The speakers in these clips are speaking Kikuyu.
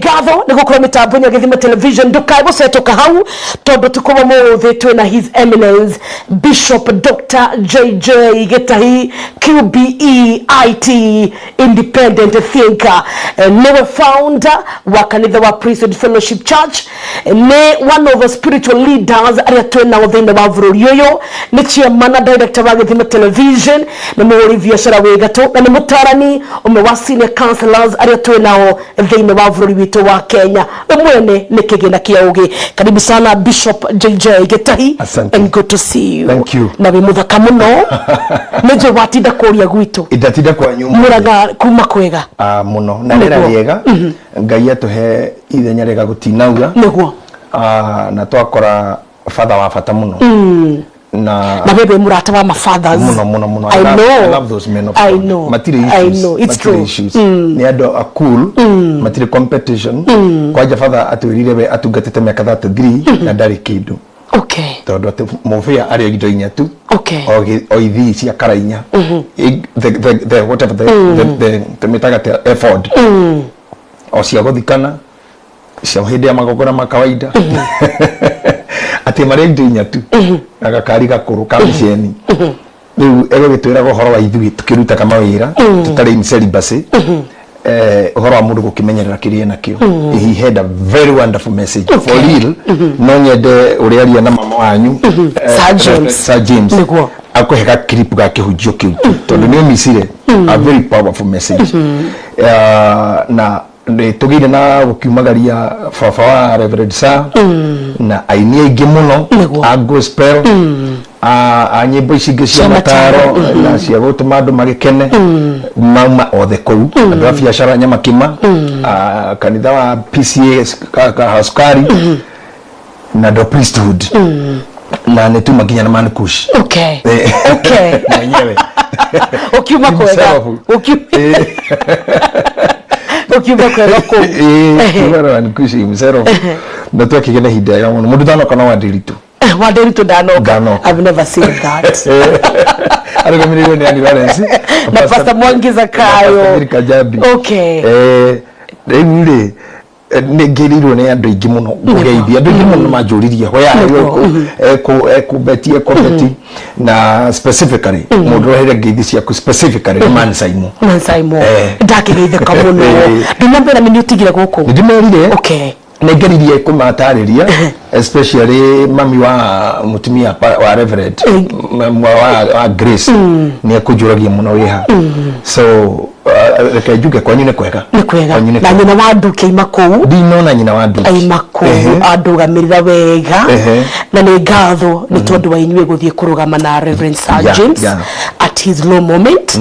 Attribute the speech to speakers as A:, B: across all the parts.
A: Ngatho nĩ gũkorwo mĩtambo-inĩ ya Gĩthima Television. Ndũkae gũcetũka hau, tondũ tukũ wa mũthĩ twĩna His Eminence Bishop Dr. JJ Gĩtahi, QBE IT, independent thinker. Nĩwe founder wa kanitha wa Priesthood Fellowship Church, nĩ one of the spiritual leaders arĩa twĩ nao thĩinĩ wa bũrũri ũyũ, nĩ chairman na director wa Gĩthima Television, nĩ mũhũri biacara wĩ gatũ, na nĩ mũtarani ũmwe wa senior counselors arĩa twĩ nao thĩinĩ wa bũrũri witũ wa Kenya. We mwene nĩ kĩgĩna kĩa ũgĩ. Karibu sana, Bishop JJ Gĩtahi.
B: Asante.
A: And good to see you.
B: Thank you.
A: Na wĩ mũthaka mũno. Nĩ njũĩ watinda kũria gwitũ.
B: Ndatinda kwanyu.
A: Mũraga kuma kwega?
B: Ah, muno, na rĩera
A: Nĩguo.
B: rĩega. Ngai atũhe ithenya rĩega, gũtinaura. Ah, na twakora father wa bata muno na
A: Na wewe mũrata wa mafathers.
B: Muno muno muno.
A: I know.
B: I love those men of
A: I
B: God.
A: know.
B: Matirĩ
A: I
B: issues.
A: know. It's
B: Matirĩ
A: true.
B: issues. Nĩ andũ a cool, matirĩ competition. Kwanja father atwĩrire we atungatĩte mĩaka 33 na ndarĩ kĩndũ, tondũ atĩ mũbĩa arĩ o indo inya tu, o ithii cia kara inya. The whatever the tũmĩtaga atĩa, ephod, o cia gũthikana, cia hĩndĩ ya magongona ma kawaida, atĩ marĩa indo inya tu na gakari gakũrũ ka mĩceni. Rĩu egũgĩtwĩraga ũhoro wa ithuĩ tũkĩrutaga mawĩra tũtarĩ in celibacy, ũhoro wa mũndũ gũkĩmenyerera kĩrĩa nakĩo. He had a very wonderful message for real. No nyende ũrĩa aria na mama wanyu,
A: Sir James.
B: Sir James, akũhe ga clip ga kĩhunjio kĩu tu, tondũ nĩ ũmicire a very powerful message. Na nĩ tũgĩire na gũkiumagaria baba wa Reverend Sir na aini aingĩ mũno a gospel, a nyĩmbo ici ingĩ cia
A: Cia mataro,
B: mataro na cia gũtũma andũ magĩkene, mauma othe kũu, andũ a biacara nyamakima, a kanitha wa PCA ka sukari, na andũ a priesthood, na nĩ tuma nginya na Mankush. Mwenyewe.
A: Ukiuma kwega.
B: Himself.
A: Ukiuma kwega kũu.
B: Tuma na Mankush himself, na twakĩgĩa na ihinda rĩega mũno. Mũndũ ndanoka no Wanderitũ.
A: Wanderitũ ndanoka.
B: Ndanoka.
A: I've never seen that.
B: Arũgamĩrĩirwo nĩ Andy Lawrence
A: na Pastor Mwangi Zakayo.
B: Na Pastor Kajabi. Rĩu rĩ, nĩ ngĩrĩirwo nĩ andũ aingĩ mũno ngũgeithia. Andũ aingĩ mũno manjũririe where are you, ekũbeti ekũbeti, na specifically mũndũ ũrehere ngeithi ciaku specifically nĩ Man Saimo.
A: Mansaimo. Ndakĩgeithĩka mũno. Ndunambĩra nĩ ũtigire gũkũ.
B: Nĩ ndĩmerire. Nĩ ngeririe kũmatarĩria, especially mami wa mũtumia wa Reverend, wa Grace, nĩ ekũnjũragia mũno wĩha. So reke njuge kwanyu nĩ kwega.
A: Nĩ kwega.
B: Kwanyu nĩ
A: Na
B: kwega.
A: nyina wa Nduki aima kũu.
B: Ndinona nyina wa Nduki.
A: Aima kũu, andũgamĩrĩra wega. Na nĩ ngatho nĩ tondũ wa inyuĩ gũthiĩ kũrũgama na Reverend Sir James at his low moment,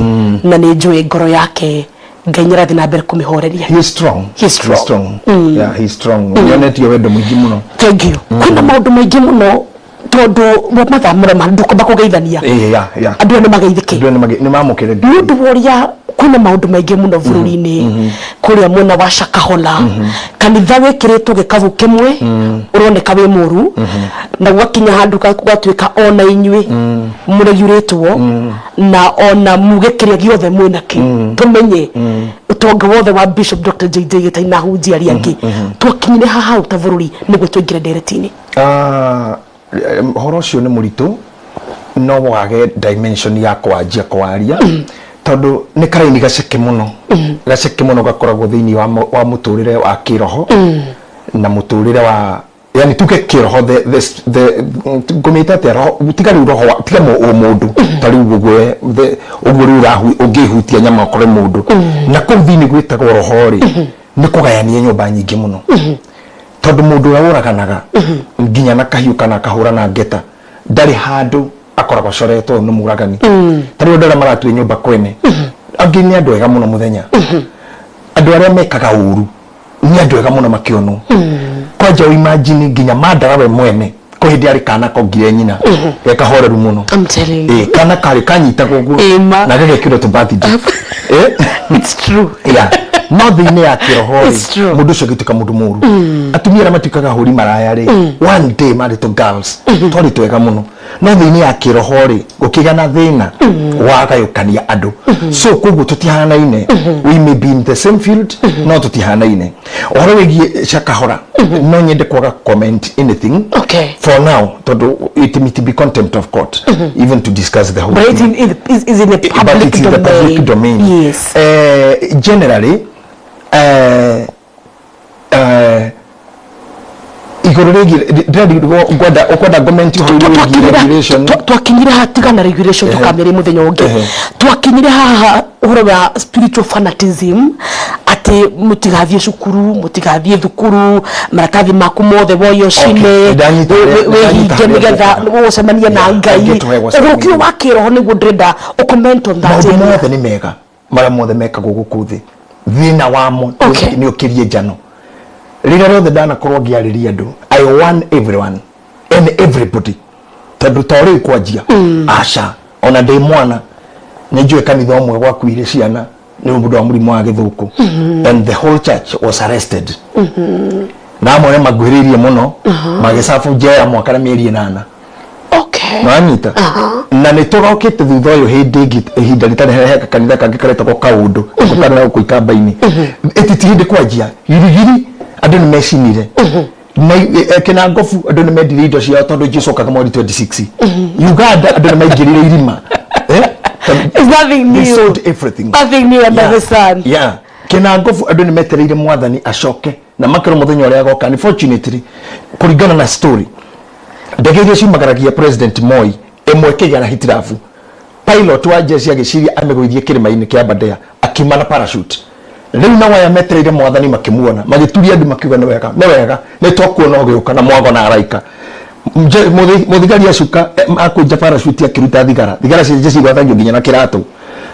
A: na nĩ njũĩ ngoro yake Ngai nĩ arathiĩ na mbere kũmĩhoreria.
B: He is strong.
A: He is strong.
B: He is strong. Yeah, he is strong. Nĩonetio wendo mũingĩ mũno.
A: Thank you. Kwĩna maũndũ maingĩ mũno, tondũ wa mathaa marĩa ndũkwamba kũgeithania. Andũ aya nĩ mageithĩke.
B: Andũ nĩ mamũkĩre.
A: Nĩ ũndũ wa ũrĩa kwĩna maũndũ maingĩ mũno bũrũri-inĩ, kũrĩa mwena wa Shakahola, kanitha wĩkĩrĩtwo gĩkabu kĩmwe ũroneka wĩ mũru, na gwakinya handũ gwatuĩka ona inyuĩ mũregiũrĩtwo, na ona muge kĩrĩa gĩothe mwĩ nakĩo, tũmenye ũtonga wothe wa Bishop Dr. JJ Gĩtai na ahunjia arĩa angĩ. Twakinyire haha hau ta bũrũri nĩguo tũingĩre ndereti-inĩ.
B: Ah, ũhoro ũcio nĩ mũritũ, no wage dimension ya kwanjia kwaria, tondũ nĩ karaini gaceke mũno, gaceke mũno, gakoragwo thĩinĩ wa mũtũrĩre wa kĩroho na mũtũrĩre wa, yani tuge kĩroho, the ngũmĩte atĩa, roho, tiga rĩu roho tiga ũmũndũ ta rĩu ũguo ũguo rĩu ũngĩhutia nyama ũkore mũndũ na kũu thĩinĩ gwĩtagwo roho rĩ, nĩ kũgayania nyũmba nyingĩ mũno, tondũ mũndũ ũrĩa ũraganaga nginya na kahiũ kana akahũra na ngeta ndarĩ handũ akoragwo acoretwo nĩ mũragani. Ta rĩu andũ arĩa maratue nyũmba kwene, angĩ nĩ andũ ega mũno mũthenya, andũ arĩa mekaga ũru nĩ andũ ega mũno makĩonwo. Kwanja imagine nginya Mandara we mwene kwĩ hĩndĩ arĩ kana kongire nyina ge kahoreru mũno.
A: I'm telling you.
B: Ĩ, kana karĩ kanyitagwo ũguo
A: Ĩma.
B: na gagekĩrwo tũ birthday.
A: It's true.
B: Yeah. No thĩinĩ ya kĩroho
A: It's true.
B: rĩ, mũndũ ũcio agĩtuĩka mũndũ mũru. Atumia arĩa matuĩkaga ahũri maraya rĩ, one day marĩ tũ girls twarĩ twega mũno. No thĩinĩ ya kĩroho rĩ, gũkĩgĩa na thĩna wagayũkania andũ. So koguo tũtihanaine. We may be in the same field, no tũtihanaine. Ũhoro wĩgiĩ Shakahora, no nyende kwaga comment anything for now, tondũ it may be contempt of court even to discuss the whole
A: But
B: thing.
A: it is in the
B: But
A: public
B: it's in the
A: domain.
B: Public domain. Generally, igũrũ rĩgiĩ, ndĩrarigwo ngwenda, ũkwenda comment ũhoro wĩgiĩ regulation.
A: Twakinyire haha, tigana regulation, tukamĩria mũthenya ũngĩ. Twakinyire haha ũhoro wa spiritual fanatism, atĩ mũtigathiĩ cukuru, mũtigathiĩ thukuru, maratathi maku mothe woyo cine,
B: Nĩndanyita
A: wĩhinge
B: harĩa
A: nĩgetha
B: ngũkaga.
A: ũgũcemania na
B: Yeah,
A: Ngai.
B: I get where
A: Ũgũrũki wa kĩroho nĩguo ndĩrenda ũcomment on that
B: Maũndũ
A: area.
B: Mothe nĩ mega marĩa mothe mekagwo gũkũ thĩ, thĩna wamo nĩ ũkĩrie njano. Rĩrĩa rĩothe ndanakorwo ngĩarĩria andũ, I want everyone and everybody, tondũ to rĩu kwanjia, aca. Ona ndĩ mwana nĩ njũĩ kanitha ũmwe gwakuire ciana nĩ ũndũ wa mũrimũ wa gĩthũkũ, and the whole church was arrested, na amwe nĩ makuhĩrĩirie mũno, magĩcabu njera mwaka na mĩeri 8. Nĩwanyita? Na nĩ tũrokĩte thutha ũyũ hĩndĩ ĩngĩ, ihinda rĩtarĩ he kanitha kangĩ karetagwo Kaũndũ kana gũkũ Ikamba-inĩ. Ĩti ti hĩndĩ kwanjia girigiri, andũ nĩ mecinire na Kĩnangobu, andũ nĩ mendirie indo ciao tondũ Jesu okaga mweri 26. Uganda andũ nĩ maingĩrire irima. Eh?
A: It's nothing
B: They
A: new.
B: sold everything.
A: Nothing new under the sun.
B: Yeah. Kĩnangobu andũ nĩ metereire mwathani acoke na makerwo mũthenya ũrĩa agoka. Unfortunately, kũringana na story, ndege iria ciumagaragia President Moi, ĩmwe ĩkĩgĩa na hitirabu, pilot wa jeshi agĩciria amĩgũithie kĩrĩma-inĩ kĩa Aberdare, akiuma na parachute. Rĩu nao aya metereire mwathani makĩmuona, magĩturia andũ makiuga, "Nĩ wega, nĩ wega, nĩ twakuona ũgĩũka na mwago na araika." Mũthigari acuka akũnja parachute, akĩruta thigara, thigara cia jeshi igwatagio nginya na kĩratũ,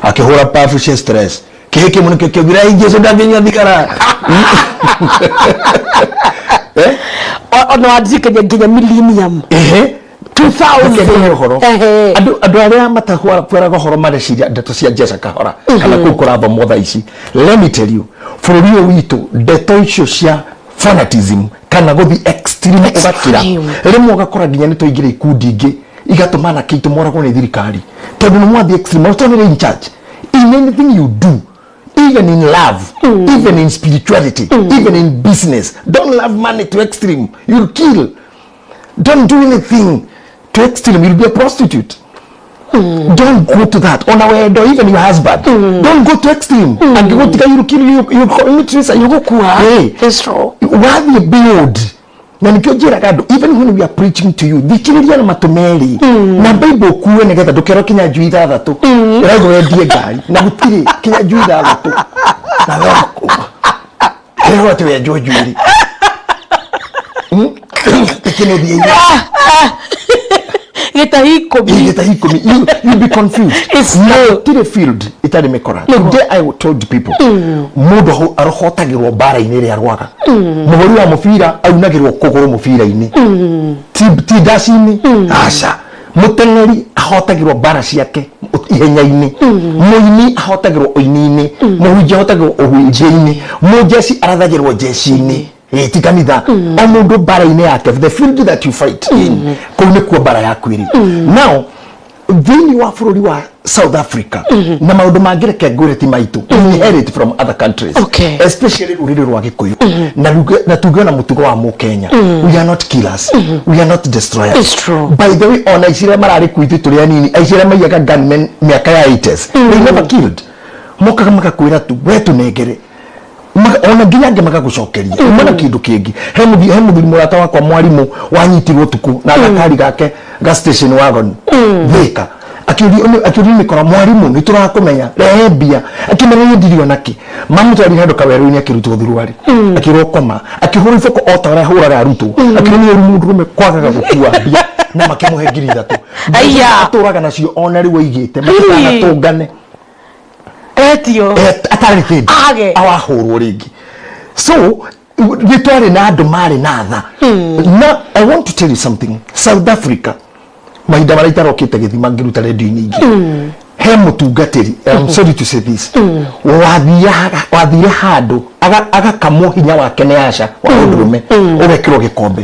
B: akĩhũra pabu cia stress. Kĩhĩ kĩmwe nĩkĩo kĩaugire, "Ai, Jesu ndangĩnyua thigara." Eh?
A: Ona wandirikania nginya millennium 2000.
B: Reke ũhoro. Andũ arĩa matakwaraga ũhoro mareciria ndeto cia Jeca Kahora kana kũu kũrathomwo thaa ici. Let me tell you, bũrũri ũyũ witũ, ndeto icio cia fanatism kana gũthiĩ extreme ũgakĩra,
A: Extreme.
B: rĩmwe ũgakora nginya nĩ twaingĩra ikundi ingĩ igatũma anake aitũ moragwo nĩ thirikari, tondũ nĩ mwathiĩ extreme. Tondũ nĩ in charge in anything you do, even in love, even in spirituality, even in business. Don't love money to extreme, you'll kill. Don't do anything to extreme, you'll be a prostitute. Don't go to that. Ona wendo, even your husband, don't go to extreme. Angĩgũtiga, you'll kill you, you commit suicide.
A: Ũgũkua.
B: Hey.
A: It's true.
B: Wathiĩ beyond, na nikĩo njĩraga andũ, even when we are preaching to you, thikĩrĩria na matũ merĩ na Bible ũkue, nĩgetha ndũkerwo kinya njui 6 ĩrauga wendie ngari, na gũtirĩ kinya njui 6, na we ĩrerwo atĩ wenjwo njuĩrĩ ĩkĩnũthia.
A: Gĩtahi 10.
B: Gĩtahi 10. You be confused.
A: It's
B: Na
A: true.
B: gũtirĩ field itarĩ mĩkora. Today I told people, mũndũ arũhotagĩrwo mbara-inĩ ĩrĩa arwaga. Mũhũri wa mũbira aunagĩrwo kũgũrũ mũbira-inĩ, ti ndaci-inĩ, aca. Mũteng'eri ahotagĩrwo mbara ciake ihenya-inĩ, mũini ahotagĩrwo ũini-inĩ, mũhunjia ahotagĩrwo ũhunjia-inĩ, mũjeci arathagĩrwo njeci-inĩ. Ĩ, ti kanitha. O mũndũ mbara-inĩ yake, the field that you fight in, kũu nĩkuo mbara yaku ĩrĩ. Now thĩinĩ wa bũrũri wa South Africa na maũndũ mangĩ, reke ngwĩre, ti maitũ, we inherit from other countries, especially rũrĩrĩ rwa Gĩkũyũ na na tuge ona mũtugo wa Mũkenya. We are not killers, we are not destroyers.
A: It's true.
B: By the way, ona aici arĩa mararĩ kuo ithuĩ tũrĩ anini, aici arĩa maiyaga gunmen mĩaka ya 80s, they never killed. Mokaga magakwĩra tu, "We tũnengere." Ona nginya angĩ magagũcokeria uma na kĩndũ kĩngĩ. He mũthuri mũrata wakwa mwarimũ wanyitirwo ũtukũ na gakari gake ga station wagon Thĩka, akĩũrio mĩkora, "Mwarimũ, nĩ tũrakũmenya, rehe mbia." Akĩmera, "Niĩ ndirĩ ona kĩ." Mamũtwarire handũ kawerũ-inĩ, akĩrutwo thuruarĩ, akĩrwo koma, akĩhũrwo iboko o ta ũrĩa ahũraga arutwo, akĩrwo nĩ ũru mũndũrũme kwagaga gũkua mbia, na makĩmũhe 3000.
A: Aya.
B: Atũraga nacio ona rĩu aigĩte matikanatũngane.
A: Etio.
B: Atarĩ kĩndũ.
A: Age.
B: Awahũrwo rĩngĩ. So nĩ twarĩ na andũ marĩ na tha. Na I want to tell you something. South Africa, mahinda marĩa itarokĩte gĩthima ngĩruta redio-inĩ ingĩ, he mũtungatĩri, I'm sorry to say this, wathire handũ agakamwo hinya wake nĩ aca wa ũndũrũme ũgekĩrwo gĩkombe,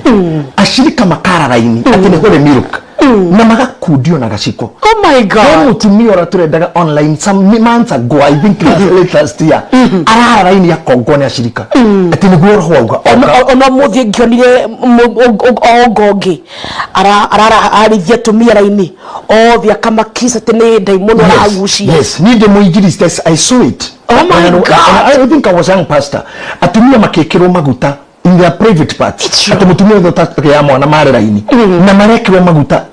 B: acirika makara raini atĩ nĩ holy milk. Na magakundio na gaciko.
A: Oh my
B: He
A: God.
B: Mutumia ũrĩa tũrendaga online some months ago, I think late last year, arara raini akongwo nĩ acirika atĩ nĩguo roho auga.
A: Ona mũthĩ ngĩonire ongo ũngĩ ararithia atumia raini othe akamakisa atĩ nĩ ndaimono aragucia.
B: Yes, niĩ ndĩ mũinjilisti, I saw it.
A: Oh my
B: And
A: God.
B: I think I was young pastor. Atumia makĩkĩrwo maguta in their private parts.
A: It's true.
B: Atĩ mũtumia ũyũ ũtakĩgĩa mwana marĩ raini na marekĩrwo maguta,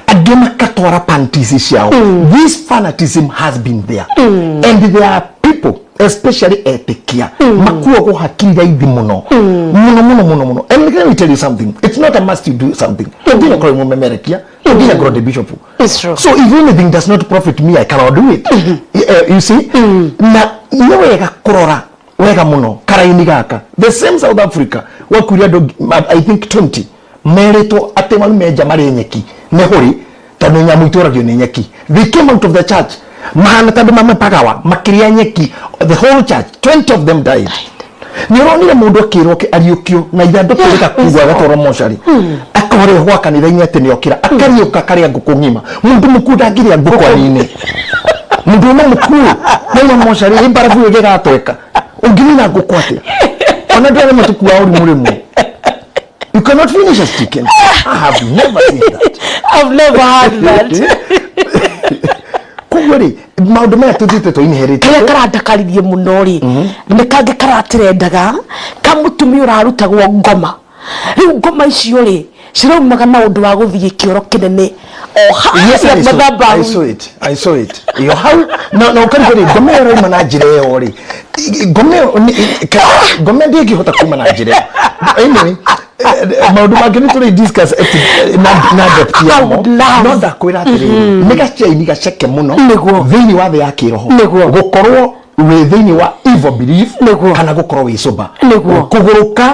B: angĩ makatwara panties ciao. This fanatism has been there and there are people, especially etĩkia, makuagwo hakiri raithi mũno mũno mũno mũno mũno. And let me tell you something, it's not a must you do something. To nginya korwo mũmemerekia, to nginya ngorwo ndĩ bishop.
A: It's true.
B: So if anything does not profit me, I cannot do it. You see, na nĩ wega kũrora wega mũno karaini gaka. The same South Africa wakuire andũ, I think 20, merĩtwo atĩ marume nja marĩ nyeki nĩ hũrĩ tondũ nyamũ itũragio nĩ nyeki. They came out of the church mahana tondũ mamepagawa makĩrĩa nyeki, the whole church, 20 of them died. Nĩ ũronire mũndũ akĩrwo ariũkio na ithandũkũ rĩgakuo agatwarwo mocarĩ, akarehwo kanitha-inĩ atĩ nĩ okĩra, akariũka karĩa ngũkũ ng'ima. Mũndũ mũkuũ ndangĩrĩa ngũkũ anine. Mũndũ ũmwe mũkuũ mauma mocarĩ ĩ mbarabu ĩgĩgatweka, ũngĩnina ngũkũ atĩa? Ona andũ arĩa matukua ũrimũ rĩmwe. You cannot finish a chicken. I have never seen that.
A: I've never heard that.
B: Koguo rĩ, maũndũ maya tũthiĩte tũ inherit.
A: Karĩa karandakaririe mũno rĩ, nĩ kangĩ karatirendaga ka mũtumia ũrarutagwo ngoma. Rĩu ngoma icio rĩ, ciraumaga na ũndũ wa gũthiĩ kĩoro kĩnene o
B: Yes,
A: harĩa
B: I saw, I
A: mathabahu.
B: saw it. I saw it. Iyo hau na ũkarigwo rĩ, ngoma ĩyo ĩrauma na njĩra ĩyo rĩ, ngoma ĩyo ngoma ndĩngĩhota kuma na njĩra ĩyo. Anyway, maũndũ mangĩ nĩ tũrĩ discuss na depth
A: I
B: yamo.
A: would love.
B: No ndakwĩra atĩrĩrĩ, nĩ gacaini gaceke mũno thĩinĩ wa thĩ ya kĩroho gũkorwo wĩ thĩinĩ wa evil belief kana gũkorwo wĩ sober, kũgũrũka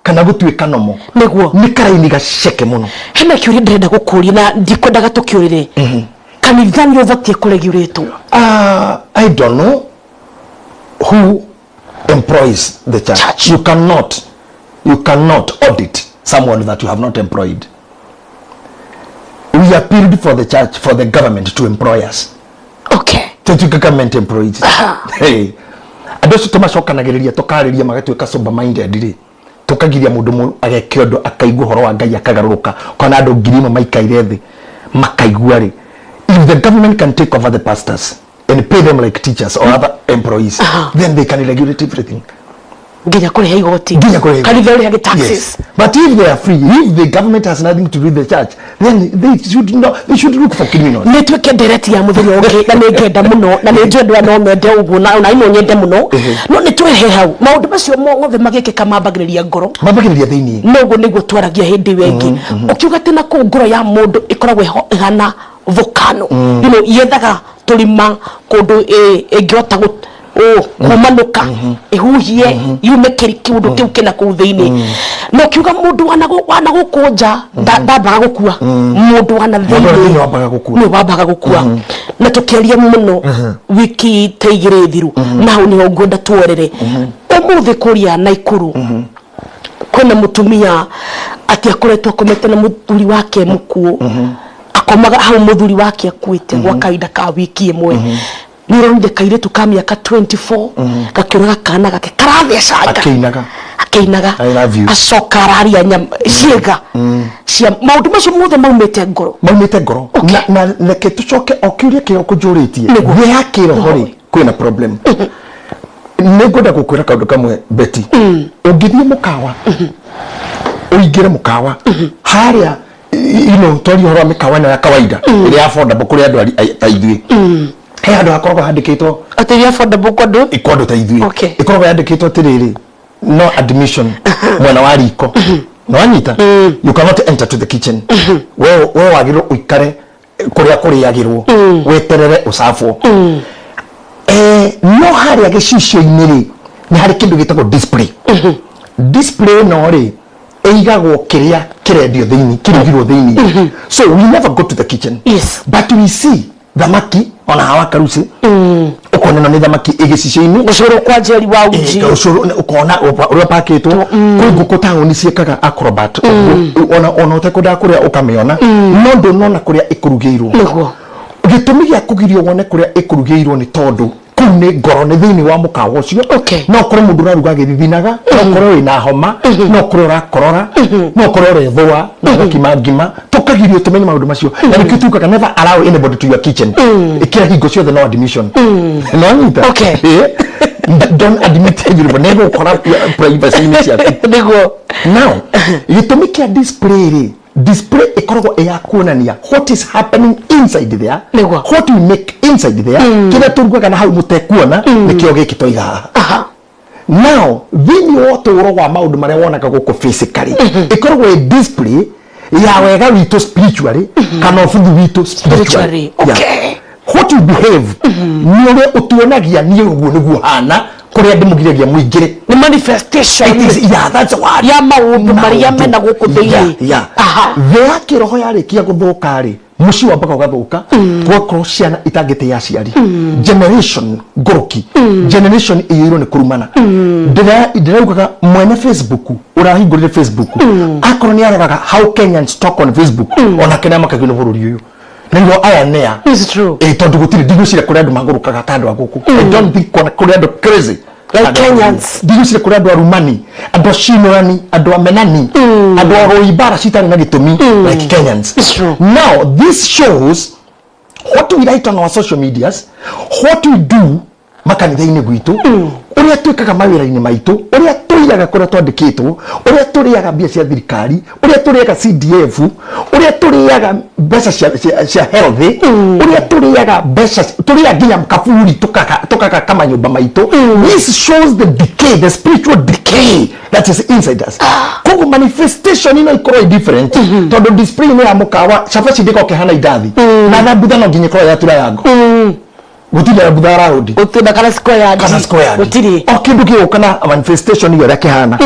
B: kana gũtuĩka nomo. Nĩ karaini gaceke mũno.
A: Hena kĩũria ndĩrenda gũkũria na ndikwendaga tũkĩũrĩre. Kanitha nĩ ũbatiĩ kũregulatwo?
B: I don't know who employs the church.
A: Church.
B: You cannot audit someone that you have not employed. We appealed for the church, for the government to employ us. Tutuike government employees. Hey. Andũ acio tũmacokanagĩrĩria, tũkarĩria, magatuĩka sober minded rĩ, tũkagiria mũndũ ageke ũndũ, akaigua ũhoro wa Ngai akagarũrũka, kana andũ 1,000 maikaire thĩ makaigua rĩ, if the government can take over the pastors and pay them like teachers or other employees, then they can regulate everything.
A: Nginya kũrĩha igoti.
B: Nginya kũrĩha igoti.
A: Kanitha ũrĩhage taxes.
B: Yes. But if they are free, if the government has nothing to do with the church, then they should not, they should look for criminals.
A: Nä tuä ndereti ya muthenya ũngĩ na nä ngenda mũno na nä njå andũ aya no mende ũguo na ona imwe nyende mũno, no nä twehe hau maũndũ macio mothe magĩkĩka mambagĩrĩria ngoro.
B: Mambagĩrĩria thĩinĩ.
A: Noguo nĩguo twaragia hĩndĩ ĩyo ĩngĩ, ũkiuga atĩ na kũu ngoro ya mũndũ ĩkoragwo ĩhana volcano, yethaga tũrima kũndũ ĩngĩhota kumanũka ĩhuhie yume kĩũndũ kĩu kĩna kũu thĩinĩ. Na ũkiuga mũndũ wana gũkũ nja ndambaga gũkua, mũndũ wana
B: Mũndũ wa
A: thĩinĩ
B: thĩinĩ wambaga gũkua.
A: nĩ wambaga gũkua. Na tũkĩaria mũno wiki ta 2 thiru, na hau nĩho ngwenda tuorere ũmũthĩ. Kũrĩa Naikuru kwĩna mũtumia atĩ akoretwo akomete na mũthuri wake mũkuũ, akomaga hau mũthuri wake akuĩte gwa kahinda ka wiki 1. Nĩ ũronire kairĩtu ka mĩaka 24 gakĩũraga kana gake karathecanga.
B: Akĩinaga.
A: Akĩinaga.
B: I love you.
A: Acoka araria nyama ciĩga cia maũndũ macio mothe maumĩte ngoro.
B: Maumĩte ngoro. Na reke tũcoke o kĩũria kĩo kũnjũrĩtie. Thĩ ya kĩroho rĩ, kwĩna problem. Nĩ ngwenda gũkwĩra kaũndũ kamwe, Betty. Ũngĩthiĩ mũkawa, ũingĩre mũkawa harĩa, twarie ũhoro wa mĩkawa ĩno ya kawaida ĩrĩa affordable kũrĩ andũ ta ithuĩ, he handũ hakoragwo handĩkĩtwo.
A: Atĩ nĩ affordable kwa andũ.
B: Kwa andũ ta ithuĩ. Ĩkoragwo yandĩkĩtwo atĩrĩrĩ, no admission mwena wa riko. Nĩwanyita? You cannot enter to the kitchen. We wagĩrĩirwo ũikare kũrĩa kũrĩagĩrwo, weterere ũcabwo. No harĩa gĩcicio-inĩ rĩ, nĩ harĩ kĩndũ gĩtagwo display. Display ĩno rĩ, ĩigagwo kĩrĩa kĩrendio thĩinĩ, kĩrugirwo thĩinĩ. So we never go to the kitchen, but we see thamaki ona hawa karuci. Ũkona Ũkona ĩno nĩ thamaki ĩ gĩcicio-inĩ.
A: Gũcũrũ kwa njeri wa uji.
B: Ũcũrũ ũkona ũrĩa pakĩtwo. Kwĩ ngũkũ taũni ciĩkaga acrobat ũguo, ona ũtekwendaga kũrĩa ũkamĩona, no ndũnona kũrĩa ĩkũrugĩirwo. Gĩtũmi gĩa kũgirio wone kũrĩa ĩkũrugĩirwo nĩ tondũ kũu nĩ ngoro, nĩ thĩinĩ wa mũkawa ũcio. No ũkore mũndũ ũraruga agĩthithinaga, no ũkore wĩna homa, no ũkore ũrakorora, no ũkore ũrethũa na ũgakima ngima. Tũkagirio tũmenye maũndũ macio, na nĩkĩo tugaga never allow anybody to your kitchen. Ĩkĩra hingo ciothe no admission. No nyita. Don't admit everybody, nĩ gũkora privacy-inĩ ciaku. Now, gĩtũmi kĩa display rĩ, display ĩkoragwo ĩ ya kuonania what is happening inside there, what we make inside there, kĩrĩa tũrugaga na hau mũtekuona nĩkĩo gĩkĩ twaiga haha. Now, thĩinĩ wa ũtũũro wa maũndũ marĩa wonaga gũkũ physically, ĩkoragwo ĩ display ya wega witũ spiritually kana ũbuthu witũ spiritually.
A: Spiritually, okay.
B: What you behave nĩ ũrĩa ũtuonagia niĩ ũguo nĩguo hana kũrĩa ndĩmũgiragia mũingĩre.
A: Nĩ manifestation.
B: It is, yeah, that's the word.
A: Ya maũndũ marĩa
B: Maũndũ.
A: mena gũkũ thĩinĩ.
B: Thĩ ya kĩroho yarĩkia gũthũka rĩ, mũciĩ wambaga ũgathũka, gũgakorwo ciana itangĩtĩa aciari, generation ngũrũki, generation ĩiyũirwo nĩ kũrumana. Ndĩraugaga mwene Facebook ũrahingũrire Facebook, akorwo nĩ aroraga how Kenyans talk on Facebook, onake nĩ amakagio nĩ bũrũri ũyũ nĩguo aya nĩa.
A: It's true.
B: Tondũ gũtirĩ, ndigwĩciria kũrĩ andũ magũrũkaga ta andũ a gũkũ. I don't think kũrĩ andũ crazy
A: Like
B: Andũ a
A: Kenyans.
B: Ndigwĩciria kũrĩ andũ arumani, andũ acinũrani, andũ amenani, andũ arũi mbara citarĩ na gĩtũmi like Kenyans.
A: It's true.
B: Now, this shows what we write on our social medias, what we do makanitha-inĩ gwitũ, ũrĩa twĩkaga mawĩra-inĩ maitũ, ũrĩa tũiyaga kũrĩa twandĩkĩtwo, ũrĩa tũrĩaga mbia cia thirikari, ũrĩa tũrĩaga CDF, ũrĩa tũrĩaga mbeca cia health, ũrĩa tũrĩaga mbeca, tũrĩaga nginya kaburi, tũkagaka manyũmba maitũ. This shows the decay, the spiritual decay that is inside us. Koguo manifestation ĩno ikorwo ĩ different, tondũ display ĩno ya mũkawa, cabaci ndĩkorwo kĩhana indathi na thambutha no nginya ĩkorwo ya triangle, gũtirĩ thambutha round.
A: Gũtirĩ kana square.
B: Kana square.
A: Gũtirĩ.
B: O kĩndũ gĩgũka na manifestation ĩyo ũrĩa kĩhana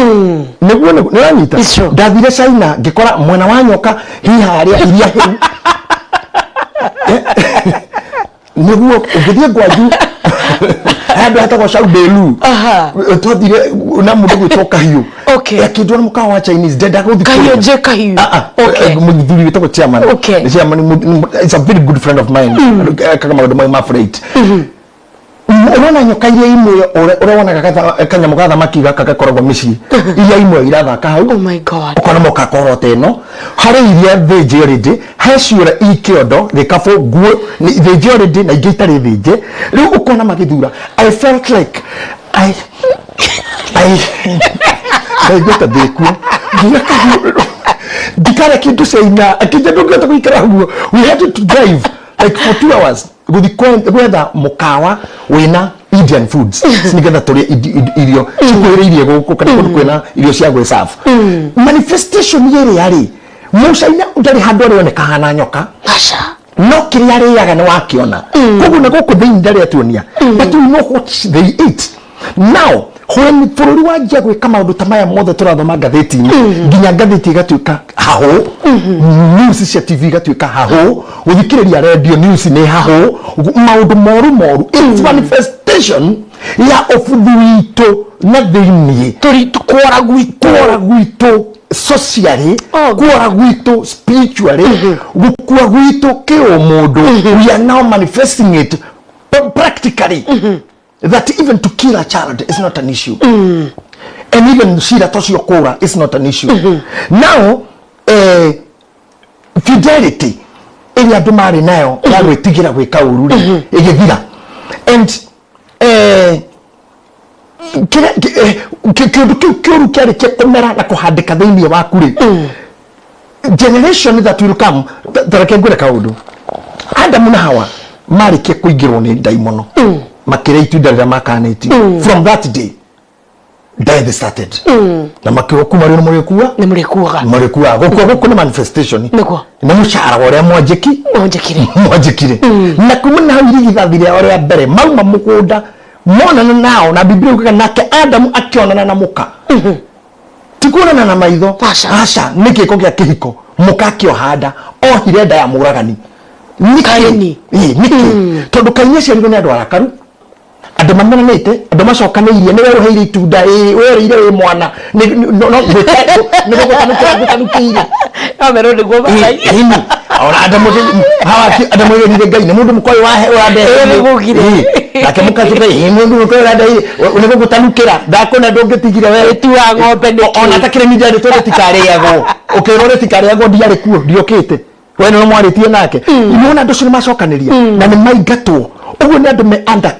B: nĩguo nĩũranyita.
A: It's true.
B: Ndathire China ngĩkora mwena wa nyoka hihi harĩa iria hĩu nĩguo ũngĩthiĩ Gwanju handũ hetagwo Shaubelu. Twathire na mũndũ gwĩtwo Kahiũ. Akĩndwara mũkawa wa Chinese, ndendaga gũthiĩ
A: Kahiũ
B: kũrĩa.
A: J Kahiũ.
B: Ah, ah. Mũthuri wĩtagwo chairman. Chairman is a very good friend of mine. Ekaga maũndũ mau ma freight. Ũrona nyoka iria imwe ũrĩa wonaga kanyamũ ga thamaki gaka gakoragwo mĩciĩ, iria imwe irathaka hau.
A: Oh my God.
B: Ũkona moka korota ĩno harĩ iria thĩnje already, he ciũra i kĩondo gĩkabũ nguo nĩ thĩnje already na ingĩ itarĩ thĩnje. Rĩu ũkona magĩthura. I felt like I ndaigua ta ndĩkuo nginya kahiũ ndikarĩa kĩndũ China akĩnja ndũngĩhota gũikara ũguo. We had to drive like for 2 hours gũthi gwetha mũkawa wĩna Indian foods nĩgetha tũrĩe irio cikuhĩrĩirie gũkũ kana kũndũ kwĩna irio cia gwĩserve. Manifestation ĩrĩa rĩ, mũcaina ndarĩ handũ arĩoneka hana nyoka.
A: Aca.
B: No kĩrĩa arĩaga nĩ wakĩona. Koguo na gũkũ thĩinĩ ndarĩ atuonia, but we know what they eat. Now, when bũrũri wanjia gwĩka maũndũ ta maya mothe tũrathoma ngathĩti-inĩ, nginya ngathĩti ĩgatuĩka hahũ, news cia TV igatuĩka hahũ, gũthikĩrĩria radio news nĩ hahũ, maũndũ moru moru, it's manifestation ya ũbuthu witũ na thĩinĩ.
A: Tũri kwora gwitũ.
B: Kwora gwitũ socially,
A: Oh.
B: kwora gwitũ spiritually, gũkua gwitũ kĩũmũndũ. We are now manifesting it practically that even to kill a child is not an issue, and even cira tocio kũra is not an issue now. Fidelity ĩrĩa andũ marĩ nayo ya gwĩtigĩra gwĩka ũru rĩ, ĩgĩthira, and kĩũndũ kĩu kĩũru kĩarĩkia kũmera na kũhandĩka thĩinĩ waku rĩ, generation that will come, tareke ngwĩre kaũndũ. Adamu na Hawa marĩkia kũingĩrwo nĩ ndaimono, makĩrĩa itunda rĩrĩa makanĩtio, from that day death started, na makiuga kuma rĩu nĩ mũrĩkua.
A: Nĩ mũrĩkuaga.
B: Mũrĩkua. Gũkua gũkũ nĩ manifestation. Nĩ mũcara wa ũrĩa mwanjĩki
A: Wanjĩkire.
B: Mwanjĩkire. Na kuma na hau irigithathi rĩao rĩa mbere mauma mũgũnda monana nao, na Biblia yugaga nake Adamu akĩonana na mũka, ti kuonana na maitho.
A: Aca.
B: Aca, nĩ gĩko gĩa kĩhiko. Mũka akĩoha nda, ohire nda ya mũragani. Nĩkĩ?
A: Kaini.
B: Ĩĩ, nĩkĩ? Tondũ Kaini aciarirwo nĩ andũ arakaru. Andũ mamenanĩte, andũ macokanĩirie, nĩwe ũheire itunda, ĩĩ, we ũrĩire wĩ mwana. No nĩ gũgũtanukĩra ngũtanukĩire.
A: No merwo nĩguo marai.
B: Ĩni ona Adamu, hawa Adamu erire Ngai nĩ mũndũ mũkoĩ wahe ũrandehe.
A: Ĩĩ, nĩgũkire.
B: Nake mũkatũka, ĩ mũndũ mũkoĩ ũrandehe nĩ gũgũtanukĩra ndakona ndũngĩtigire we.
A: Ĩtua ng'ombe nĩkĩ?
B: Ona atakĩrĩ ningĩ rĩtwa rĩtikarĩagwo, ũkĩrwo rĩtikarĩagwo, ndiarĩ kuo, ndiũkĩte, we nĩwe mwarĩtie nake. Nĩwona andũ acio nĩ macokanĩria na nĩ maingatwo ũguo, nĩ andũ me under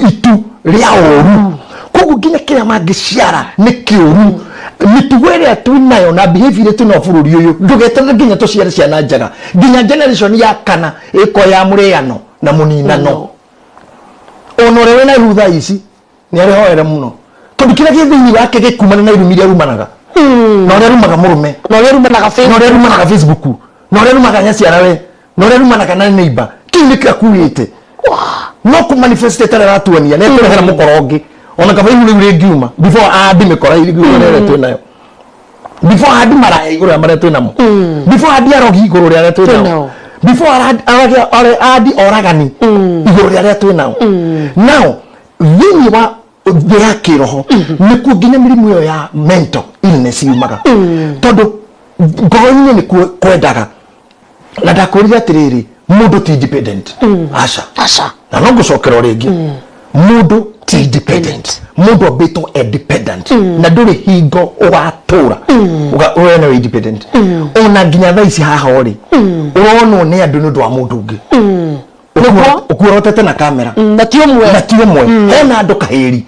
B: itu rĩa ũru, koguo nginya kĩrĩa mangĩciara nĩ kĩũru. Mĩtugo ĩrĩa twĩ nayo na behavior ĩrĩa twĩ nayo bũrũri ũyũ, ndũgeterere nginya tũciare ciana njega, nginya generation ya kana ĩko ya mũrĩano na mũninano. Ona ũrĩa wĩna ihu thaa ici nĩ arĩhoere mũno, tondũ kĩrĩa gĩ thĩinĩ wake gĩkumana na irumi iria arumanaga na ũrĩa arumaga mũrũme,
A: na ũrĩa rumanaga
B: na
A: Facebook,
B: ũrĩa arumanaga Facebook, na ũrĩa arumanaga nyaciarawe, na ũrĩa arumanaga na neighbor, kĩu nĩkĩo akuĩte no kũ manifest ĩtarĩ aratuonia nĩ ekũrehera mũkora ũngĩ. Ona kaba ihu rĩu rĩngiuma before andi mĩkora igũrũ rĩrĩa twĩ nayo, before andi maraya igũrũ rĩa marĩa twĩ namo, before andi arogi igũrũ rĩa arĩa twĩ
A: twĩ
B: nao,
A: nao.
B: Before andi oragani igũrũ rĩa arĩa twĩ nao. Now thĩinĩ wa thĩ ya kĩroho nĩkuo nginya mĩrimũ ĩyo ya mental illness yumaga, tondũ ngoro-inĩ nĩkuo kwendaga. Na ndakwĩrire atĩrĩrĩ, mũndũ ti independent, aca.
A: Aca.
B: Na no ngũcokera o rĩngĩ, mũndũ ti independent, mũndũ ambĩtwo e dependent, na ndũrĩ hingo ũgatũra wene wĩ independent. Ona nginya thaa ici haha ũrĩ ũronwo nĩ andũ nĩ ũndũ wa mũndũ ũngĩ.
A: Nĩguo.
B: Ũkuorotete na kamera.
A: Na ti ũmwe.
B: Na ti ũmwe, hena andũ kahĩri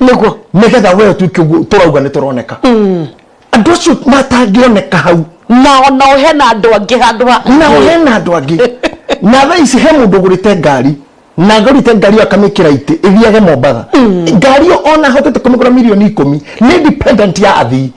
B: nĩgetha we ũtuĩke ũguo tũrauga nĩ tũroneka. Andũ acio matangĩoneka hau,
A: na onao hena andũ angĩ handũ ha
B: nao hena andũ angĩ. Na thaa ici he mũndũ ũgũrĩte ngari, na agũrĩte ngari ĩyo akamĩkĩra itĩ ĩthiage Mombatha. Ngari ĩyo ona ahotete kũmĩgũra mirioni 10, nĩ dependent ya athii.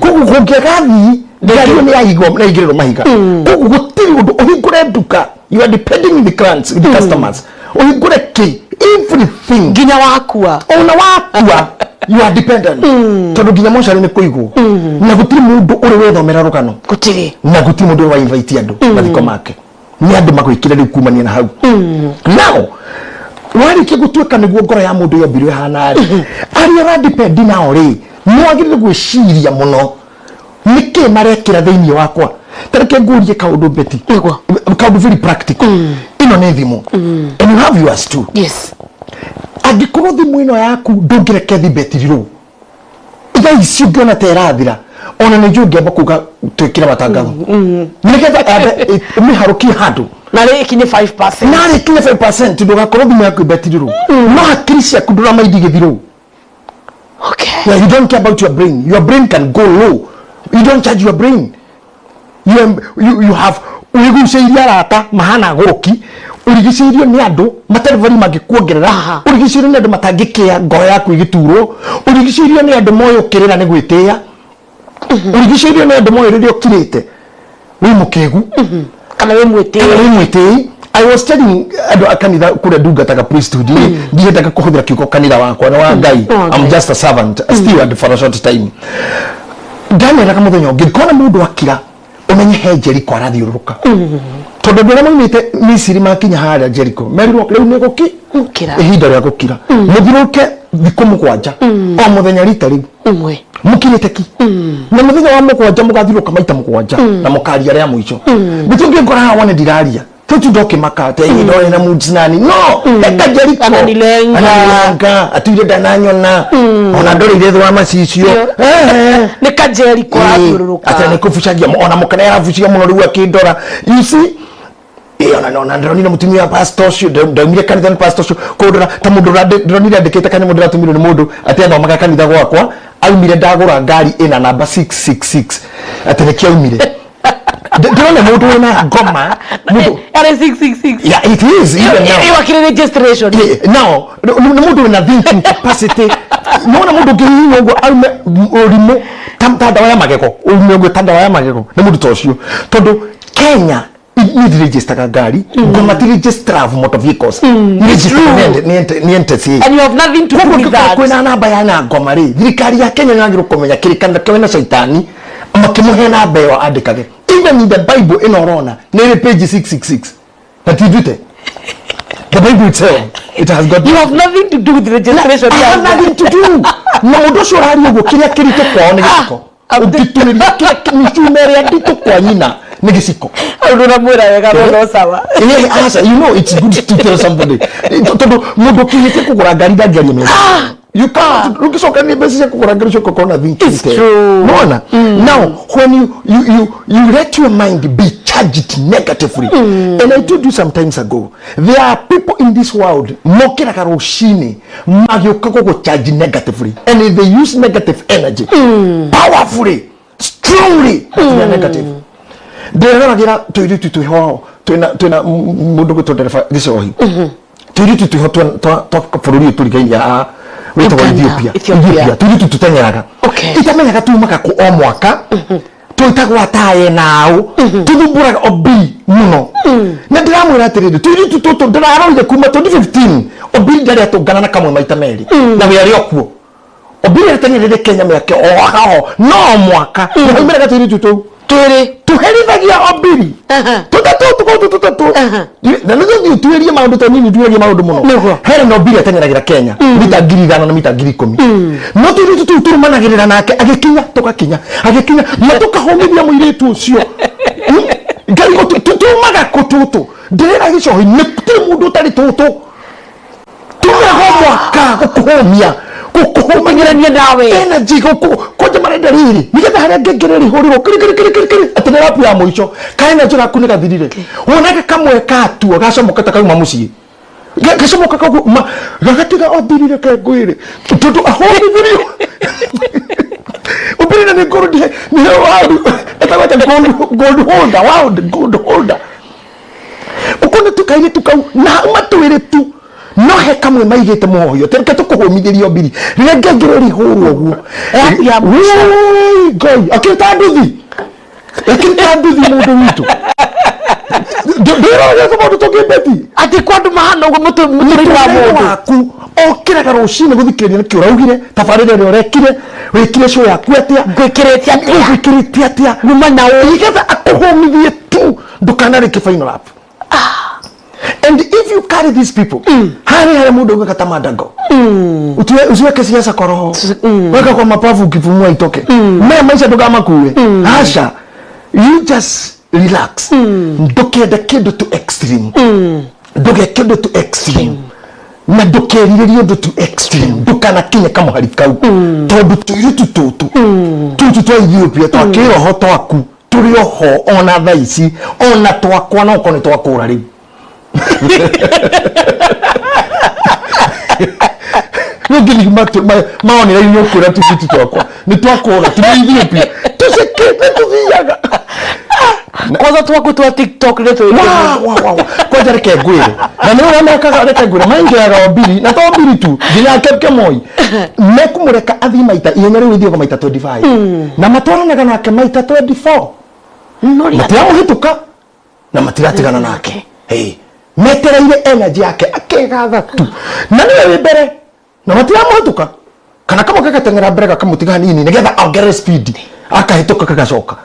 B: Koguo kũngĩaga athii, ngari ĩyo nĩ yaigwo nĩ yaigĩrĩrwo mahiga. Koguo gũtirĩ ũndũ. Ũhingũre nduka, you are depending on the clients, the customers. Ũhingũre kĩ, everything.
A: Nginya wakua.
B: Ona wakua you are dependent, tondũ nginya mocarĩ nĩ kũigwo, na gũtirĩ mũndũ ũrĩ wethomera rũgano.
A: Gũtirĩ.
B: Na gũtirĩ mũndũ ũrĩ wa invite andũ mathiko make. Nĩ andũ magwĩkĩra rĩu kumania na hau. Now warĩkia gũtuĩka nĩguo ngoro ya mũndũ yombirwo ĩhana rĩ, arĩa ũradepend nao rĩ, nĩ wagĩrĩire gwĩciria mũno nĩkĩ marekĩra thĩinĩ wakwa. Ta reke ngũrie kaũndũ, Betty.
A: Nĩguo.
B: Kaũndũ very practical. Ĩno nĩ thimũ and you have yours too.
A: Yes.
B: Angĩkorwo thimũ ĩno yaku ndũngĩreke thi betiri rũu, thaa ici ũngĩona ta ĩrathira, ona nĩ njũĩ ũngĩamba kuga twĩkĩre matangatho nĩgetha yambe ĩmĩharũkie handũ.
A: Na rĩ ikinye 5%.
B: Narĩ ikinye 5%, ndũgakorwo thimũ yaku ĩbetiri rũu, no hakiri ciaku ndũramaindi gĩthirũ. Yeah, you don't care about your brain. Your brain can go low. You don't charge your brain. You have ũrigucĩirie arata mahana gũki, ũrigicĩirio nĩ andũ matarĩ bari mangĩkuongerera, ũrigicĩirio nĩ andũ matangĩkĩa ngoro yaku ĩgĩturwo, ũrigicĩirio nĩ andũ moĩ ũkĩrĩra nĩ gwĩtĩĩa, ũrigicĩirio nĩ andũ moĩ rĩrĩa ũkirĩte wĩ mũkĩgu
A: kana wĩ mwĩtĩi.
B: Kana wĩ mwĩtĩi. I was telling andũ a kanitha kũrĩa ndungataga priesthood, ndiendaga kũhũthĩra kiugo kanitha wakwa, nĩ wa Ngai.
A: Wa Ngai.
B: I'm just a servant, a steward for a short time. Ndameraga mũthenya ũngĩ, ngona mũndũ akira, ũmenye he Jeriko arathiũrũrũka, tondũ andũ arĩa maumĩte Misiri makinya harĩa Jeriko merirwo rĩu nĩ gũki
A: Gũkira.
B: Ihinda rĩa gũkira, mũthiũrũrũke thikũ 7, o mũthenya rita rĩu
A: ũmwe,
B: mũkirĩte ki, na mũthenya wa mũgwanja mũgathiũrũrũka maita 7 na mũkaria rĩa mũico. Nĩkĩo ngĩngora haha wone ndiraria tũtu ndokĩmaka atĩ ĩ ndorĩ na moods nani no eka Jeriko.
A: Ananilenga.
B: Ananilenga, atuire ndananyona, ona ndorĩire thĩ wa macicio.
A: Nĩ ka Jeriko arathiũrũrũka.
B: Atĩ nĩ kũbucagia, ona mũkana arabucia mũno rĩu akĩndora, you see. Ona ndĩronire mũtumia wa pastor ũcio, ndaumire kanitha nĩ pastor ũcio kũndora ta mũndũ ndĩronire andĩkĩte kanyamũ ndĩratũmirwo nĩ mũndũ atĩ athomaga kanitha gwakwa, aumire ndagũra ngari ĩna namba 666, atĩ nĩkĩo aumire. Ndĩrona mũndũ wĩna ngoma, mũndũ
A: Arĩ 666.
B: Yeah, it is even now.
A: Ĩyo akĩrĩ registration.
B: Yeah, now nĩ mũndũ wĩna thinking capacity, nona mũndũ ũngĩhihinya ũguo aume ũrimũ ta ndawa ya magego, ume ũguo ta ndawa ya magego, nĩ mũndũ ta ũcio. Tondũ Kenya niĩ ndiregistaga ngari, ngoma ti registrar of motor vehicles. Nĩ nĩ NTSA.
A: And you have nothing to do
B: Koguo
A: with
B: angĩkorwo
A: that.
B: kwĩna namba ya na ngoma rĩ, thirikari ya Kenya nĩ kũmenya kĩrĩkanĩro kĩwe na caitani makĩmũhe namba ĩyo andĩkage. Even in the Bible ĩno ũrona nĩ ĩrĩ page 666 na ti njute. The Bible itself, it has got
A: You have nothing to do with registration.
B: I have nothing to do. Na mũndũ ũcio ũraria ũguo kĩrĩa kĩritũ kwao nĩ gĩciko. Ũngĩtuĩria kĩrĩa mĩcuma ĩrĩa nditũ kwa nyina nĩ gĩciko.
A: Ũndũ ũramwĩra wega no no sawa.
B: Yeah, aca, you know it's good to tell somebody. Tondũ mũndũ ũkinyĩtie kũgũra ngari ndangĩaria mega. You can't ũngĩcokania mbeca cia kũgũra ngari ũcoke ũkorwo na thinking.
A: It's true.
B: Nona? Now, when you let your mind be charged negatively, and I told you some times ago, there are people in this world mokĩraga rũcinĩ magĩũka gũgũcharge negatively, and if they use negative energy powerfully, strongly, but they are negative. Ndĩreroragĩra tũirĩtu twĩho twĩna mũndũ gwĩtwo ndereba gĩcohi, tũirĩtu twĩho twa bũrũri ũyũ tũrigainie haha wĩtagwo
A: Uganda,
B: Ethiopia.
A: Ethiopia.
B: Tũirĩtu tũteng'eraga itamenyaga tumaga kũ o mwaka, twĩtagwo ataye naũ, tũthumbũraga Obi mũno. Na ndĩramwĩra atĩrĩrĩ, tũirĩtu tũtũ ndĩrarorire kuma 2015, Obi ndarĩ atũngana na kamwe maita merĩ na we arĩ o kuo. Obi ateng'erire Kenya mĩaka o no mwaka nĩhaumĩraga tũirĩtu tũu
A: Twĩrĩ.
B: Tuherithagia Obiri tũtatũ tũkorwo tũtatũ na nĩ tũthiĩ tuĩrie maũndũ to nini, tuĩrie maũndũ mũno.
A: Nĩguo.
B: Helen Obiri ateng'eragĩra Kenya mita 5,000 na mita 10,000, no tũirĩtu tũu tũrũmanagĩrĩra nake, agĩkinya tũgakinya, agĩkinya na tũkahũmithia mũirĩtu ũcio. Ngarigwo tumaga kũ tũtũ. Ndĩrera gĩcohi nĩ gũtirĩ mũndũ ũtarĩ tũtũ tumaga o mwaka gũkũhũmia, gũkũhũmia
A: nawe.
B: Energy gũkũ kwanja marenda rĩrĩ nĩgetha harĩa ngengere rĩhũrĩrwo kĩrĩ kĩrĩ kĩrĩ kĩrĩ kĩrĩ atĩ nĩ rapu ya mũico ka energy gaku nĩ gathirire, wonaga kamwe katuo gacomoka ta kauma mũciĩ. Gacomoka kau gagatiga Obiri, reke ngwĩre, tondũ ahũrithirio Obiri na nĩ gold, nĩ world etagwo atĩa, gold holder, world gold holder. Ũkona tũkairĩtu kau na matwĩrĩ tu no he kamwe maigĩte mũhohio reke tũkũhũmithĩria Obiri rĩrĩa ngengere rĩhũrwo ũguo.
A: Rapu ya mũico.
B: Woi, Ngai akĩrĩ nduthi, akĩrĩ nduthi mũndũ witũ ndĩroria maũndũ tũngĩmbeti.
A: Atĩ kwa andũ mahana ũguo mũtũrĩre wa
B: mũtũrĩre
A: mũndũ.
B: Waku okĩraga rũcinĩ gũthikĩrĩria nĩkĩ ũraugire tabarĩra ĩrĩa ũrekire, wĩkire show yaku atĩa.
A: Ngwĩkĩrĩte atĩa?
B: Ngwĩkĩrĩte atĩa?
A: Nyuma na ũ.
B: Nĩgetha akũhũmithie tu ndũkanarĩke final lap. And if you carry these people, harĩ harĩa mũndũ augaga ta mandago, usiweke siasa kwa roho, weka kwa mapafu, ukipumua itoke. Maya maisha ndũkamakue, aca, you just relax. Ndũkende kĩndũ to extreme, ndũgeke ũndũ to extreme, na ndũkerirĩrie ũndũ to extreme, ndũkanakinye kamũhari kau, tondũ tũirĩtu tũtũ tũtũ twa Ethiopia twa kĩroho twaku tũrĩ oho ona thaa ici, ona twakwa no okorwo nĩ twakũra rĩu. Rĩu maonera inyuĩ kwĩra tũirĩtu twakwa nĩ twakũra tũrĩ Ethiopia tũcekete tũthiaga.
A: Kwanza twaku twa TikTok nĩ twĩkĩrĩte.
B: Wa wa wa wa kwanja reke ngwĩre, na nĩ ũrĩa mekaga, reke ngwĩre, maingĩraga Obiri na to Obiri tu, nginya Kemoi mekũmũreka athiĩ maita ihenya rĩu ithiaga maita 25 na matwaranaga nake maita 24.
A: No rĩa.
B: Matiramũhĩtũka na matiratigana nake. Hey, metereire energy yake akegatha tu na nĩwe wĩ mbere na matiramũhĩtũka, kana kamwe gagateng'era mbere gakamũtiga hanini nĩgetha ongerere speed, akahĩtũka gagacoka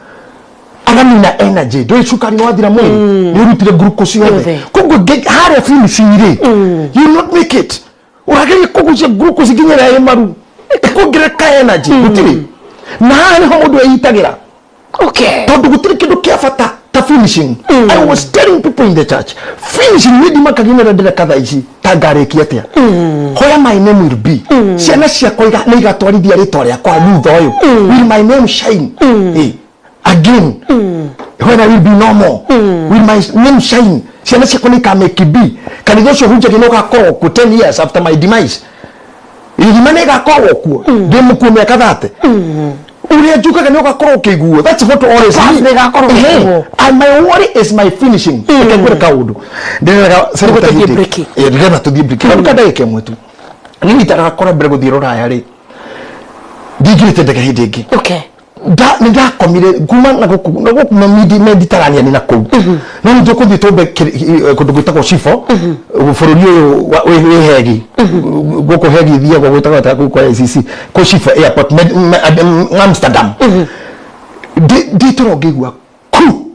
B: agamina energy. Ndũĩ cukari nĩ wathira mwĩrĩ, nĩ ũrutire glucose yothe.
A: Yothe.
B: Koguo harĩa finishing rĩ, you will not make it. Ũrageria kũgucia glucose nginya ĩrĩa ĩ maru ĩkuongerereka energy gũtirĩ, na haha nĩho mũndũ eyitagĩra tondũ gũtirĩ kĩndũ kĩa bata ta finishing. I was telling people in the church, finishing nĩ ndimakagia nĩ ndĩreka thaa ici ta ngarĩkia atĩa, where my name will be, ciana ciakwa nĩ igatwarithia rĩtwa rĩakwa thutha ũyũ. Will my name shine again when I will be no more? Will my name shine? Ciana ciakwa nĩ ikamake b kanitha ũcio hunjagia nĩ ũgakorwo kuo 10 years after my demise? Irima nĩ ĩgakorwo kuo ndĩ mũkuo mĩaka 30? Ũrĩa njugaga nĩ ũgakorwo ũkĩiguo. That's what always
A: Path
B: me.
A: nĩ ĩgakorwo
B: Ehe.
A: ĩkĩiguo.
B: And my worry is my finishing. Reke ngwĩre kaũndũ ndĩreraga.
A: Nĩguo tũthiĩ break.
B: Ndĩrenda tũthiĩ break, kaũndũ ka ndagĩka ĩmwe tu. Niĩ nditagakora mbere gũthiĩ rũraya rĩ, ndingĩrĩte ndege hĩndĩ ĩngĩ. Nĩ ndakomire kuma na gũkũ na gũkũ Mediterranean na kũu, no nĩ tũkũthiĩ tũmbe kũndũ gwĩtagwo Schiphol, bũrũri ũyũ wĩ Hegi gũkũ, Hegi ithiagwo gwĩtagwo ta kũu kwa ICC kũ Schiphol airport, Amsterdam. Ndĩ toro ngĩigua ku.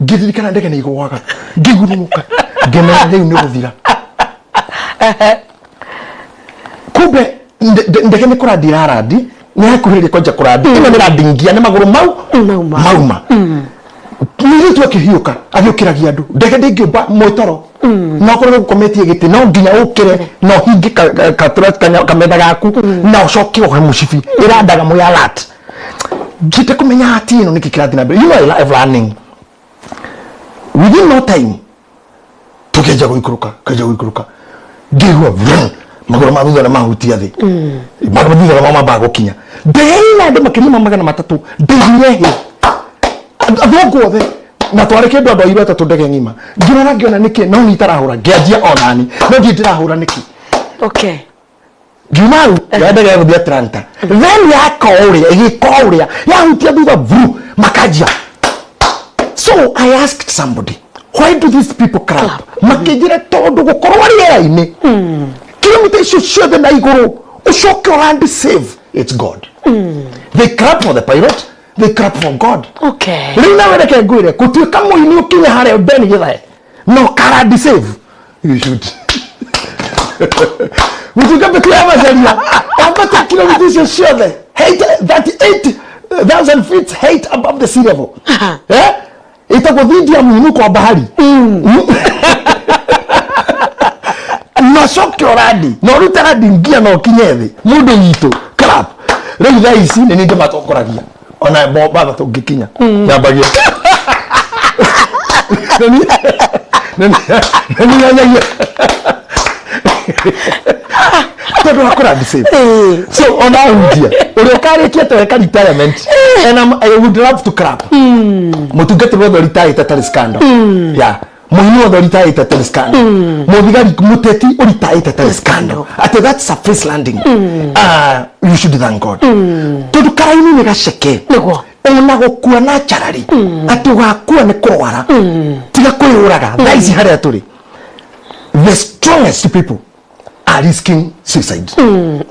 B: Ngĩririkana ndege nĩ igũaga, ngĩgurumũka, ngĩmenya rĩu nĩ gũthira. Kumbe ndege nĩ kũrandi ĩrarandi, nĩ yakuhĩrĩria kwanja kũrandi. Ĩno nĩ landingia nĩ magũrũ mau
A: Mauma.
B: Mauma. Mũirĩtu akĩhiũka agĩũkĩragia andũ. Ndege ndĩngĩũmba mwĩtoro, no okorwo gũkometie gĩtĩ no nginya ũkĩre na ũhinge kametha gaku na ũcoke ũhe mũcibi ĩrandaga mwĩ alert. Njĩte kũmenya atĩ ĩno nĩkĩ kĩrathiĩ na mbere. You know, I love learning. Within no time tũkĩanjia gũikũrũka, kĩanjia gũikũrũka, ngĩigua vrum, magũrũ ma thutha nĩ mahutia thĩ. Magũrũ thutha nĩmo mambaga gũkinya. Ndege ĩna andũ makĩria ma 300, ndaiguire hĩ athũngũ othe na twarĩ kĩndũ andũ airũ atatũ ndege ng'ima. Ngĩrora ngĩona nĩkĩ no nĩ itarahũra, ngĩanjia onani no ndiĩ ndĩrahũra nĩkĩ. Ngiuma hau ya ndege ya gũthiĩ Atlanta, then yaka ũrĩa ĩgĩka ũrĩa yahutia thutha vru, makanjia. So I asked somebody, "Why do these people clap?" Makĩnjĩra tondũ gũkorwo rĩera-inĩ kilomita icio ciothe na igũrũ ũcoke ũland safe, it's God. They clap for the pilot, they clap for God. Rĩu nawe reke ngwĩre, gũtuĩka mũini ũkinye harĩa Ben Githae no karandi safe, you should gũtuĩka mbĩtĩ ya macaria ambate kilomita icio ciothe height 38,000 feet height above the sea level, eh, ĩtagwo dhidi ya mwinuko wa bahari, na coke ũrandi na ũrute randi nginya na ũkinye thĩ. Mũndũ witũ clap. Rĩu thaa ici nĩ niĩ ndĩmatongoragia ona Mombatha tũngĩkinya nyambagia nĩ niĩ nyanyagia tondũ wa kũrandi safe. So ona hunjia ũrĩa ũkarĩkia toweka retirement and I would love to clap. Mũtungatĩri wothe ũritaĩte atarĩ scandal, yeah, mũini wothe ũritaĩte atarĩ scandal, mũthigari, mũteti ũritaĩte atarĩ scandal, atĩ that's a face landing, you should thank God, tondũ karaini nĩ gaceke. Ona gũkua naturally, atĩ ũgakua nĩ kũrwara, tiga kwĩyũraga. Thaa ici harĩa tũrĩ, the strongest people are risking suicide.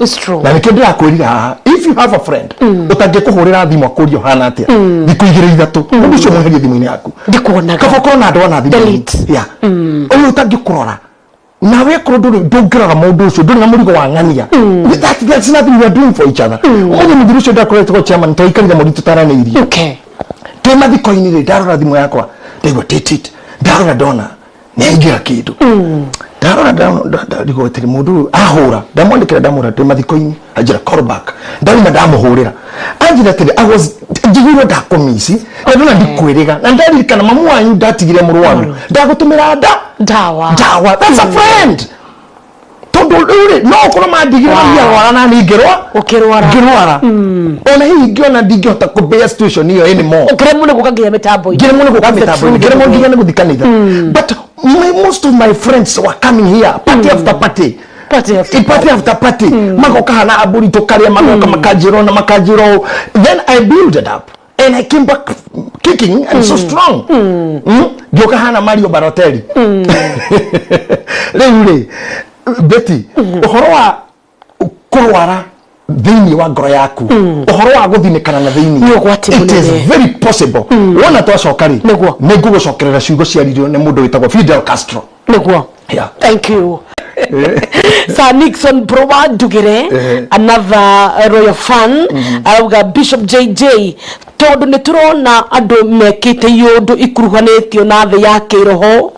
A: It's true.
B: Na nĩkĩo ndĩrakwĩrire haha, if you have a friend ũtangĩkũhũrĩra thimũ akũrie ũhana atĩa thikũ 2 3, mũndũ ũcio mweherie thimũ-inĩ yaku.
A: Ndikuonaga.
B: Kaba ũkorwo na andũ ana thimũ-inĩ.
A: Delete.
B: Yeah, ũyũ ũtangĩkũrora nawe korwo ndũrĩ ndũngĩrora mũndũ ũcio, ndũrĩ na mũrigo wa ng'ania. That's nothing we are doing for each other. Ũmũthĩ mũthuri ũcio ndakoretwo chairman twaikarire mũri tũtaranĩirie twĩ mathiko-inĩ rĩ, ndarora thimũ yakwa ndaigua titit, ndarora ndona nĩ aingĩra kĩndũ, ndarora ndarigwo atĩrĩ mũndũ ũyũ ahũra, ndamwandĩkĩra, ndamũra ndĩ mathiko-inĩ, anjĩra call back. Ndauma ndamũhũrĩra, anjĩra atĩrĩ, I was njiguirwo ndakũmici na ndona ndikwĩrĩga na ndaririkana mamu wanyu ndatigire mũrwaru, ndagũtũmĩra nda
A: Ndawa.
B: Ndawa. That's a friend, tondũ rĩu rĩ no ũkorwo mandigire mami arwara na niĩ ngĩrwa.
A: Ũkĩrwara.
B: Ngĩrwara, ona hihi ngĩona ndingĩhota kũbear situation ĩyo anymore.
A: Ũkĩremwo nĩ gũka nginya mĩtambo-inĩ.
B: Ngĩremwo nĩ gũka
A: That's the
B: mĩtambo-inĩ,
A: truth.
B: ngĩremwo nginya nĩ gũthiĩ kanitha, but most of my friends were coming here, party after party.
A: Party after
B: party after party, magoka hana aburi tũkarĩa, magoka makanjĩra na makanjĩra ũũ. Then I built it up and I came back kicking and so strong. Ngĩũka hana Mario Balotelli. Rĩu rĩ Betty, ũhoro wa kũrwara thĩinĩ wa ngoro yaku, ũhoro wa gũthinĩkana na thĩinĩ,
A: Nĩ ũgwati
B: it is
A: mũnene.
B: very possible. Wona twacoka rĩ, nĩ ngũgũcokerera ciugo ciaririo nĩ mũndũ wĩtagwo Fidel Castro. Yeah.
A: Thank you. Sir Nixon Browa Ndugire, another royal fan, arauga, "Bishop JJ, tondũ nĩ tũrona andũ mekĩte iũndũ ikuruhanĩtio na thĩ ya kĩroho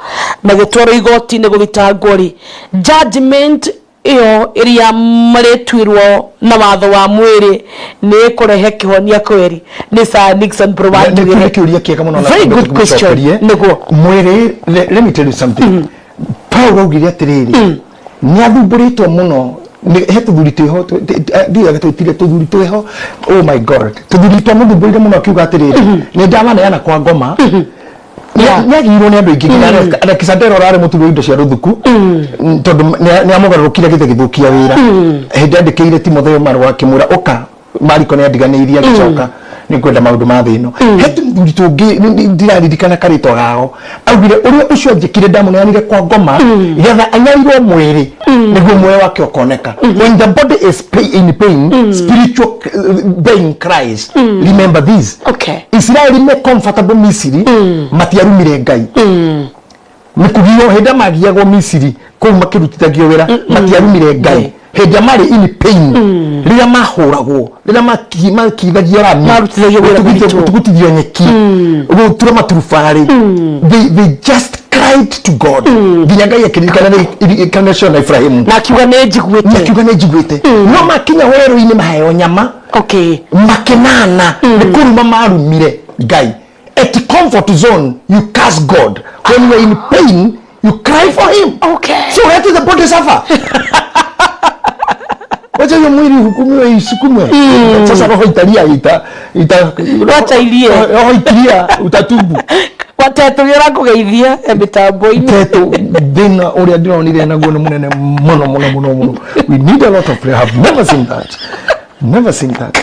A: magĩtwarwo igoti-inĩ gũthitangwo rĩ, judgment ĩyo ĩrĩa marĩtuĩrwo na watho wa mwĩrĩ nĩ ĩkũrehe kĩhonia kweri?" Nĩ Sir Nixon Browa
B: Nĩ
A: Ndugire.
B: kĩũria kĩega mũno na
A: Very good question.
B: tũgũcokerie. Mwĩrĩ, let me tell you something. Paul augire atĩrĩrĩ, nĩ athumbũrĩtwo mũno he tũthuri twĩho, ndiaga twĩtire tũthuri twĩho, oh my God, tũthuri twamũthumbũrire mũno, akiuga atĩrĩrĩ, nĩ ndamaneana kwa ngoma. Nĩ agĩirwo nĩ andũ aingĩ, nginya Alexander ũrarĩ mũturi wa indo cia rũthuku, tondũ nĩ amũgarũrũkire gĩthĩ gĩthũkia wĩra hĩndĩ andĩkĩire Timotheo marũa akĩmwĩra ũka Mariko nĩ andiganĩirie agĩcoka. Nĩ ngwenda maũndũ ma thĩ ĩno. He tũthuri tũngĩ ndiraririkana karĩtwa gao, augire ũrĩa ũcio anjĩkire ndamũneanire kwa ngoma getha anyarirwo mwĩrĩ nĩguo muoyo wake ũkoneka. When the body is in pain, spiritual pain cries. Remember this. Isiraeli me comfortable Misiri matiarumire Ngai. Nĩ kugio hĩndĩ ĩrĩa magiagwo Misiri kũu makĩrutithagio wĩra, matiarumire Ngai. Hĩndĩ ĩrĩa marĩ in pain, rĩrĩa mahũragwo, rĩrĩa makithagio rami,
A: Marutithagio wĩra mũritũ.
B: Gũtugutithio nyeki, gũtura maturubarĩ, they just cried to God nginya Ngai akĩririkana nĩ na Ibrahimu.
A: Na akiuga nĩ njiguĩte.
B: Akiuga nĩ njiguĩte. No makinya werũ-inĩ maheo nyama, makenana nĩ kũruma marumire Ngai. At comfort zone you curse God. When you are in pain you cry for him. So let the body suffer. Wacha hiyo mwili hukumiwe, isukumwe. Sasa roho italia, ita
A: Wacha ilie.
B: Roho ikilia utatubu.
A: Watetũ nĩ ũrakũgeithia e mĩtambo-inĩ.
B: Teto, thĩna ũrĩa ndĩronire naguo nĩ mũnene mũno mũno mũno mũno. We need a lot of prayer. I've never seen that, never seen that.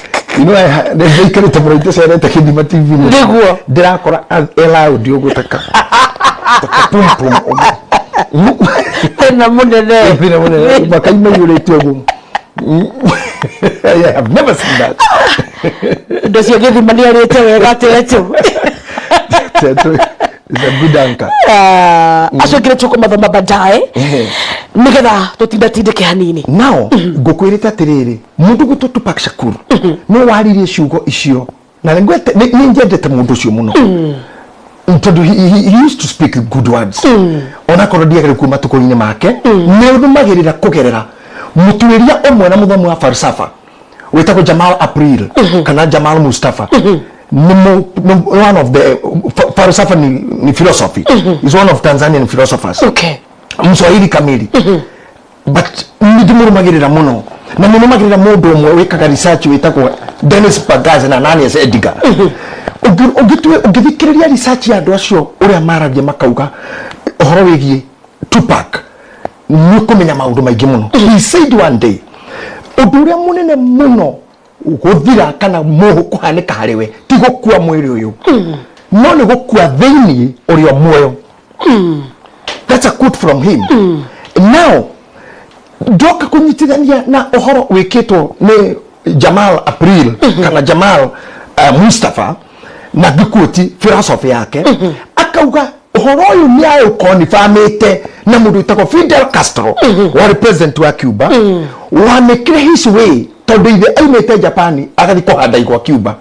B: Ndaikarĩte mũno itecerete Gĩthima TV mũno. Ndĩrakora elaudi ũguo taka pum pum ũguo.
A: Thĩna mũnene.
B: Thĩna mũnene, makaima iyũrĩte ũguo. I have never seen that.
A: Indo cia Gĩthima nĩ arĩte wega Tetũ.
B: Teto is a good anchor.
A: Acio ngire tũkũmathoma baadaye nĩgetha tũtindatindĩke hanini.
B: Now ngũkwĩrĩte atĩrĩrĩ, mũndũ gwĩtwo Tupac Shakur no waririe ciugo icio na nĩ njendete mũndũ ũcio mũno tondũ he used to speak good words, onakorwo ndiagĩrĩ kuo matukũ-inĩ make. Nĩ ũrũmagĩrĩra kũgerera mũtuĩria ũmwe na mũthomi wa falsafa wĩtagwo Jamal April kana Jamal Mustafa. Nĩ one of the falsafa, ni philosophy, is one of Tanzanian philosophers, Mswahili kamili, but nĩ ndĩmũrũmagĩrĩra mũno na mũrũmagĩrĩra mũndũ ũmwe wĩkaga research wĩtagwo Dennis Bagaza na Ananias Edgar. Ũngĩthikĩrĩria research ya andũ acio ũrĩa maragia makauga ũhoro wĩgiĩ Tupac, nĩ ũkũmenya maũndũ maingĩ mũno. He said one day, ũndũ ũrĩa mũnene mũno gũthira kana mũhũ kũhanĩka harĩ we ti gũkua mwĩrĩ ũyũ, no nĩ gũkua thĩinĩ ũrĩa muoyo. That's a quote from him. Now ndoka kũnyitithania na ũhoro wĩkĩtwo nĩ Jamal April kana Jamal Mustafa na ngĩquote philosophy yake, akauga ũhoro ũyũ nĩ aũkonifamĩte na mũndũ wĩtagwo Fidel Castro, warĩ president wa Cuba, wamĩkire his way tondũ ithe aumĩte Japan agathiĩ kũhanda igwa Cuba,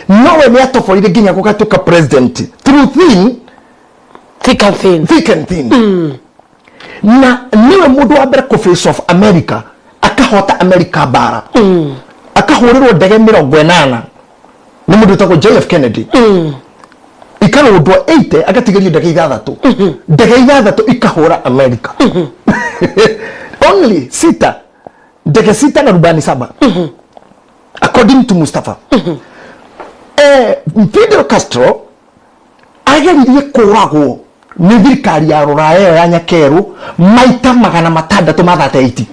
B: no we nĩ atoborire nginya gũgatuĩka president through thin
A: Thick and thin.
B: Thick and thin. Na niwe mũndũ wa mbere kũ face off America, akahota America mbara, akahũrĩrwo ndege 80 nĩ mũndũ wĩtagwo JF Kennedy, ikarũndwo 80, agatigĩrio ndege ithathatũ, ndege ithathatũ ikahũra America, only sita, ndege sita na rubani saba, according to Mustafa. Fidel Castro ageririe kũragwo nĩ thirikari ya rũraya ĩyo ya nyakerũ maita 638.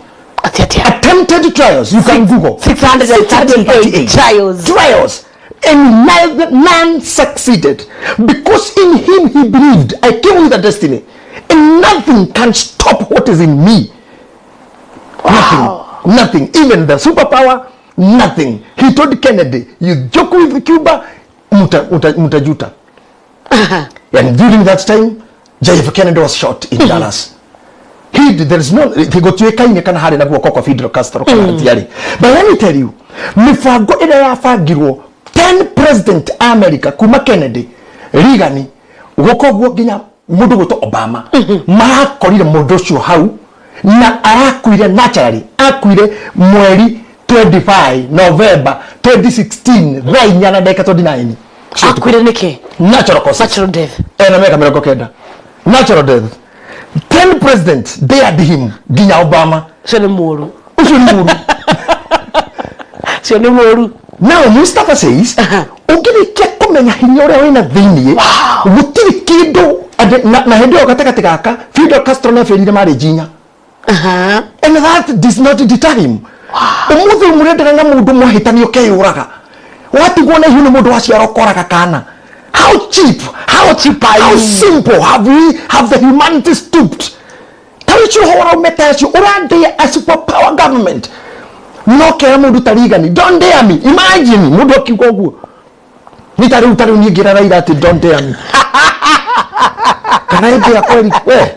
A: Atĩ atĩa?
B: Attempted trials, you can Google.
A: 638 trials.
B: Trials, and neither, none succeeded, because in him he believed, "I came with a destiny and nothing can stop what is in me." Nothing, nothing, even the superpower, nothing. He told Kennedy, "You joke with Cuba, mutajuta." And during that time JF Kennedy was shot in Dallas. He there is no gũtuĩkaine kana harĩ na guoko kwa Fidel Castro kana hatiarĩ. But let me tell you, mĩbango ĩrĩa yabangirwo 10 president a America kuma Kennedy, Reagan, gũka ũguo nginya mũndũ gwĩtwo Obama, marakorire mũndũ ũcio hau na arakuire naturally. Akuire mweri 25 November 2016 thaa 4 na ndagĩka 29.
A: Akuire nĩkĩ?
B: Natural causes.
A: Natural death.
B: Ena miaka 90, natural death. 10 president dared him nginya Obama.
A: Ũcio nĩ mũũru.
B: Ũcio nĩ mũru.
A: Ũcio nĩ mũũru.
B: Now Mustafa says, ũngĩrĩkia kũmenya hinya ũrĩa wĩna thĩiniĩ, gũtirĩ kĩndũ na hĩndĩ ĩyo gatagatĩ gaka Fidel Castro nĩ aferire marĩ njinya, and that does not deter him. Ũmũthĩ mũrendana na mũndũ mwahĩtania ũkeyũraga. Watigwo na ihu nĩ mũndũ waciara ũkoraga kana. How cheap,
A: How cheap are
B: how
A: you?
B: simple have we, have the humanity stooped? Ta rĩu ũcio ũhoro ũraumĩte acio ũrandĩa a super power government no kera mũndũ ta Reagan, don't dare me. Imagine mũndũ akiuga ũguo nĩ ta rĩu niĩ ngĩra Raila atĩ don't dare me, kana ĩngĩ ya kweri we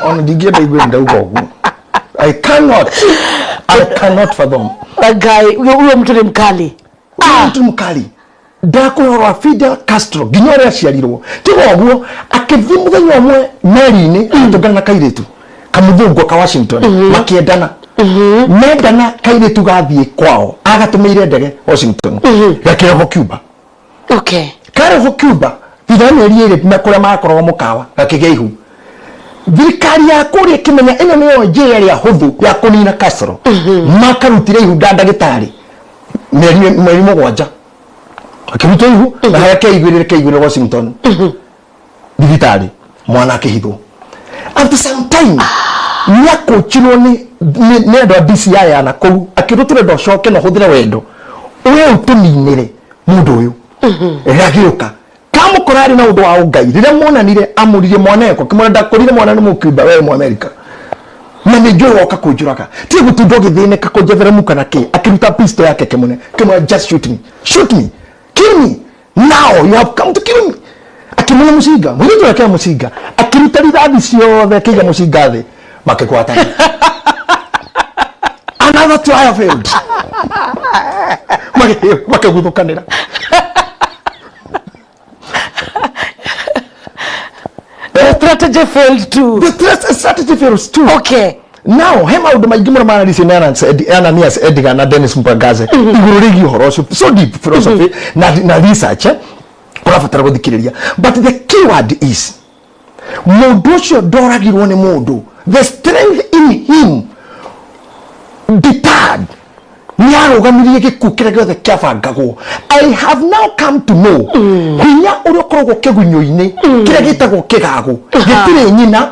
B: ona ndingĩenda igue ndauga ũguo. I cannot fathom.
A: Ngai, huyo mtu ni mkali.
B: Huyo mtu mkali. Ndakũhe wa Fidel Castro nginya ũrĩa aciarirwo, tiga ũguo akĩthiĩ mũthenya ũmwe meri-inĩ agĩtũngana na kairĩtu kamũthũngũ ka Washington, makĩendana, mendana, kairĩtu gathiĩ kwao agatũmĩire ndege Washington, gakĩrehwo Cuba. Karehwo Cuba, thutha wa mĩeri 2 na kũrĩa makoragwo mũkawa gakĩgĩa ihu. Thirikari ya kũrĩa ĩkĩmenya ĩno nĩyo njĩra ĩrĩa hũthũ ya kũnina Castro. Makarutire ihu nda ndagĩtarĩ mĩeri 7, akĩrutwo ihu na harĩa keiguĩrĩre keiguĩrĩre Washington thibitarĩ, mwana akĩhithwo. After some time nĩakũnjirwo nĩ andũ a DCI ya nakũu, akĩrwo tũrenda ũcoke na ũhũthĩre wendo we ũtũninĩre mũndũ ũyũ. Gagĩũka kamũkora arĩ na ũndũ wa ũngai. Rĩrĩa monanire amũririe mwana eko, kĩmwĩra ndakũrire mwana nĩ mũkiumba wewe Mũamerika na nĩ njũĩ woka kũnjũraga, tiga gũtinda ũgĩthĩnĩka kũnjethera muka na kĩ. Akĩruta pistol yake kĩmũne, kĩmwĩra, "Just shoot me, shoot me, kill me now, you have come to kill me." Akĩmũhe mũcinga, mũirĩtu ũrĩa akĩoya mũcinga, akĩruta rithathi ciothe, akĩiga mũcinga thĩ, makĩgwatana. Another trial failed. Makĩguthũkanĩra.
A: The strategy failed too.
B: The strategy fails too. Now he maũndũ maingĩ mũno mararicio nĩ Ananias Edgar na Dennis Mpagaze igũrũ rĩgiĩ ũhoro ũcio, so deep philosophy na research, ũrabatara gũthikĩrĩria. But the keyword is mũndũ ũcio ndoragirwo nĩ mũndũ. The strength in him deterred, nĩ arũgamirie gĩkuũ kĩrĩa gĩothe kĩabangagwo. I have now come to know hinya ũrĩa ũkoragwo kĩgunyũ-inĩ kĩrĩa gĩtagwo kĩgago gĩtirĩ nyina,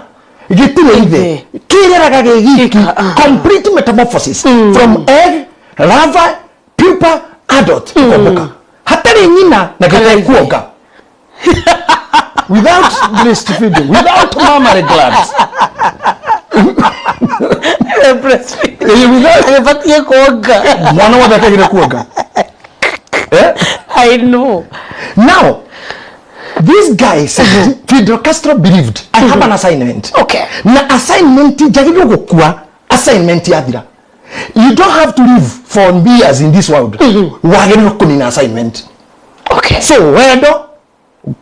B: gĩtirĩ ithe, kĩreraga gĩ giki. Complete metamorphosis from egg, larva, pupa, adult, gĩkombũka hatarĩ nyina na
A: Kana
B: gĩtarĩ
A: ithe.
B: Kuonga without breastfeeding, without mammary glands.
A: Breastfeeding.
B: Without
A: Agĩbatiĩ kuonga.
B: Mwana wothe akagire kuonga, eh?
A: I know.
B: Now, this guy said, Fidel Castro believed, "I have an assignment." Na assignment njagĩrĩirwo gũkua assignment yathira. You don't have to live for years in this world. Wagĩrĩirwo kũnina assignment. So wendo,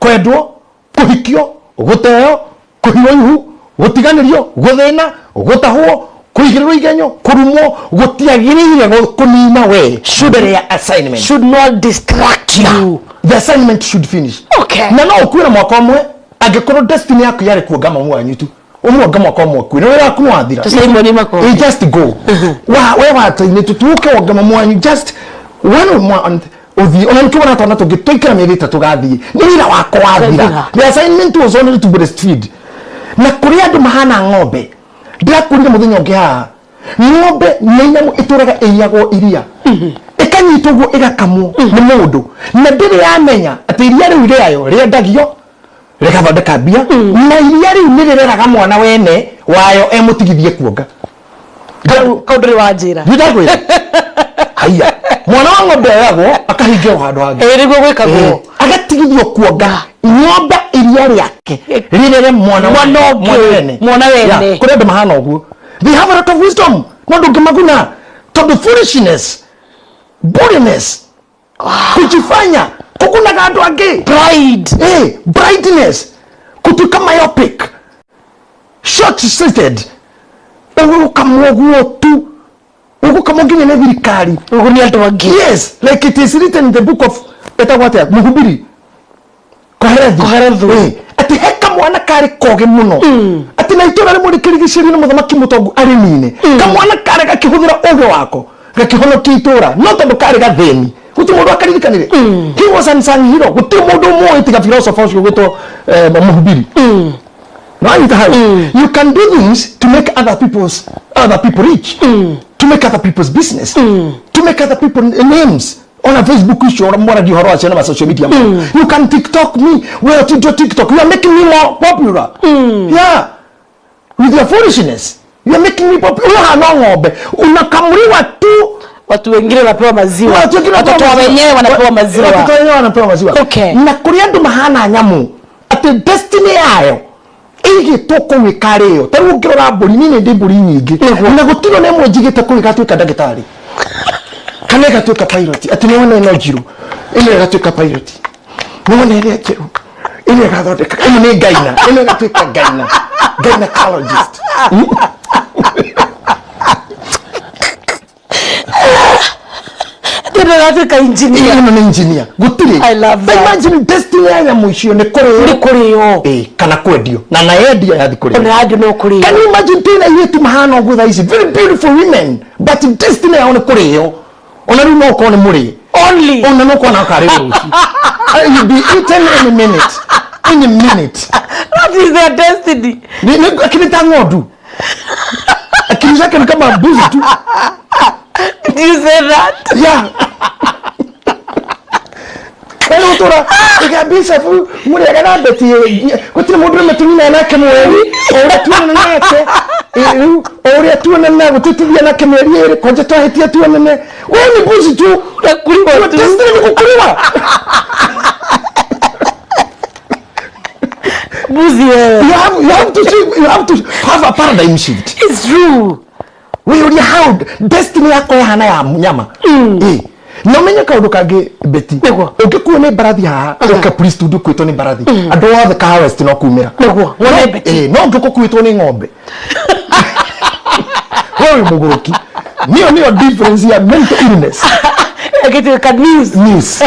B: kwendwo, kũhikio, gũteo, kũhirwo ihu, gũtiganĩrio, gũthĩna, gũtahwo, kũigĩrĩrwo igenyo, kũrumwo, gũtiagĩrĩire kũnina we mbere ya assignment.
A: Should not distract you.
B: The assignment should finish. Na no ũkuĩre mwaka ũmwe angĩkorwo destiny yaku yarĩ kuonga mamu wanyu tu, ũmuonga mwaka ũmwe ũkuĩre wĩra waku nĩwathira.
A: Tũcaimwo nĩ makobi.
B: Just go wa we watoinĩ tutuke wonga mamu wanyu just one month ũthiĩ, ona nĩkĩwona twana tũngĩ twaikara mĩeri 3 gathiĩ, nĩ wĩra wakwa wathira.
A: Wathira.
B: The assignment was only to breastfeed. Na kũrĩ andũ mahana ng'ombe, ndĩrakwĩrire mũthenya ũngĩ haha, ng'ombe nĩ nyamũ ĩtũraga ĩiyagwo iria, ĩkanyitwo ũguo ĩgakamwo nĩ mũndũ, na ndĩrĩ yamenya atĩ iria rĩu rĩayo rĩendagio rĩgathondeka mbia, na iria rĩu nĩ rĩreraga mwana wene wayo emũtigithie kuonga.
A: Kau ndũrĩ wanjĩra.
B: Ndakwĩra haiya, mwana wa ng'ombe oyagwo akahingĩrwo handũ hangĩ.
A: Ĩĩ, nĩguo gwĩkagwo.
B: Agatigithio kuonga ng'ombe, iria rĩake rĩrere mwana
A: Mwana ũngĩ.
B: Mwana wene.
A: Mwana wene.
B: Yeah, kũrĩ andũ mahana ũguo, they have a lot of wisdom, no ndũngĩmaguna tondũ foolishness, bulliness, kujifanya, kugunaga andũ angĩ.
A: Pride.
B: Brightness, kutuĩka myopic, short sighted, ũgũkamwo guo tu, ũgũkamwo nginya nĩ thirikari.
A: Ũguo nĩ andũ angĩ.
B: Yes, like it is written in the book of etagwo atĩa, Mũhubiri, Koherethu.
A: Koherethu.
B: Atĩ he kamwana karĩ kogĩ mũno, atĩ na itũra rĩmwe rĩkĩrigicĩrio nĩ mũthamaki mũtongu arĩmine, kamwana karĩ gakĩhũthĩra ũgĩ wako gakĩhonokia itũra, no tondũ karĩ gathĩni gũtirĩ mũndũ akaririkanire. He was unsung hero, gũtirĩ mũndũ ũmũĩ tiga philosopher ũcio gwĩtwo Mũhubiri. No hau you can do things to make other people rich, to make other people's business, to make other people names. Ona Facebook icio mwaragia ũhoro wa ciana ma social media. You can TikTok me. We ti TikTok. You are making me more popular. Yeah. With your foolishness. You are making me popular. Ũhana ng'ombe. Unakamuliwa tu.
A: Watu wengine wanapewa maziwa.
B: Watu wengine
A: Watoto wa
B: wanapewa
A: wenyewe wanapewa maziwa.
B: Watoto wenyewe wanapewa maziwa.
A: Okay.
B: Na kũrĩ andũ mahana nyamũ atĩ destiny yayo ĩigĩtwo kũu ĩkarĩo. Ta rĩu ũngĩrora mbũri, niĩ nĩ ndĩ mbũri nyingĩ na gũtirĩ ona ĩmwe njigĩte kũu ĩgatuĩka ndagĩtarĩ kana ĩgatuĩka pilot. Atĩ nĩ wona ĩno njirũ, ĩno ĩgatuĩka pilot, nĩ wona ĩrĩa njerũ, ĩno ĩgathondeka, ĩno nĩ ngaina, ĩno ĩgatuĩka ngaina, gynecologist.
A: Ndĩratuĩka engineer.
B: Ĩno nĩ engineer. Gũtirĩ.
A: I love
B: Ta
A: that.
B: imagine destiny ya nyamũ icio nĩ kũrĩo.
A: Nĩ kũrĩo.
B: Ĩ, kana kwendio na yendio yathi kũrĩo.
A: Ona yandio no kũrĩo.
B: Can you imagine twĩna airĩtu mahana ũguo thaa ici, very beautiful women, but destiny yao nĩ kũrĩo. Ona rĩu no ũkorwo nĩ mũrĩe.
A: Only.
B: Ona no ũkorwo na ũkarĩo rũciũ. You'll be eaten any minute, any minute.
A: That is their destiny.
B: Akili ta ng'ondu, akili zake ni kama mbuzi tu.
A: Did you say that?
B: Yeah. Yaani ũtũra ĩgambia bu mũrĩaga na beti, gũtirĩ mũndũ ũrĩa tũnina nake mweri o ũrĩa tuonana nake. Ĩ, rĩu o ũrĩa tuonana gũtirĩ tũthia nake mĩeri 2 kwanja twahĩtia tuonane. We ni mbuzi tu.
A: Ũgakũrĩwa tu.
B: Destiny ni gũkũrĩwa.
A: Mbuzi wewe.
B: You have to see, you have to have a paradigm shift.
A: It's true.
B: Wĩyũria how destiny yakwa yahana ya nyama. Ĩ, na ũmenye kaũndũ kangĩ, Beti.
A: Nĩguo.
B: Ũngĩkuo nĩ mbarathi haha, ũke police studio ũkuĩtwo nĩ mbarathi, andũ othe Kahawa West no kumĩra.
A: Nĩguo, wone Beti.
B: Ĩ, no ũngĩũka ũkuĩtwo nĩ ng'ombe, we wĩ mũgũrũki. Nĩyo difference ya mental illness.
A: Ĩgĩtuĩka news.
B: News.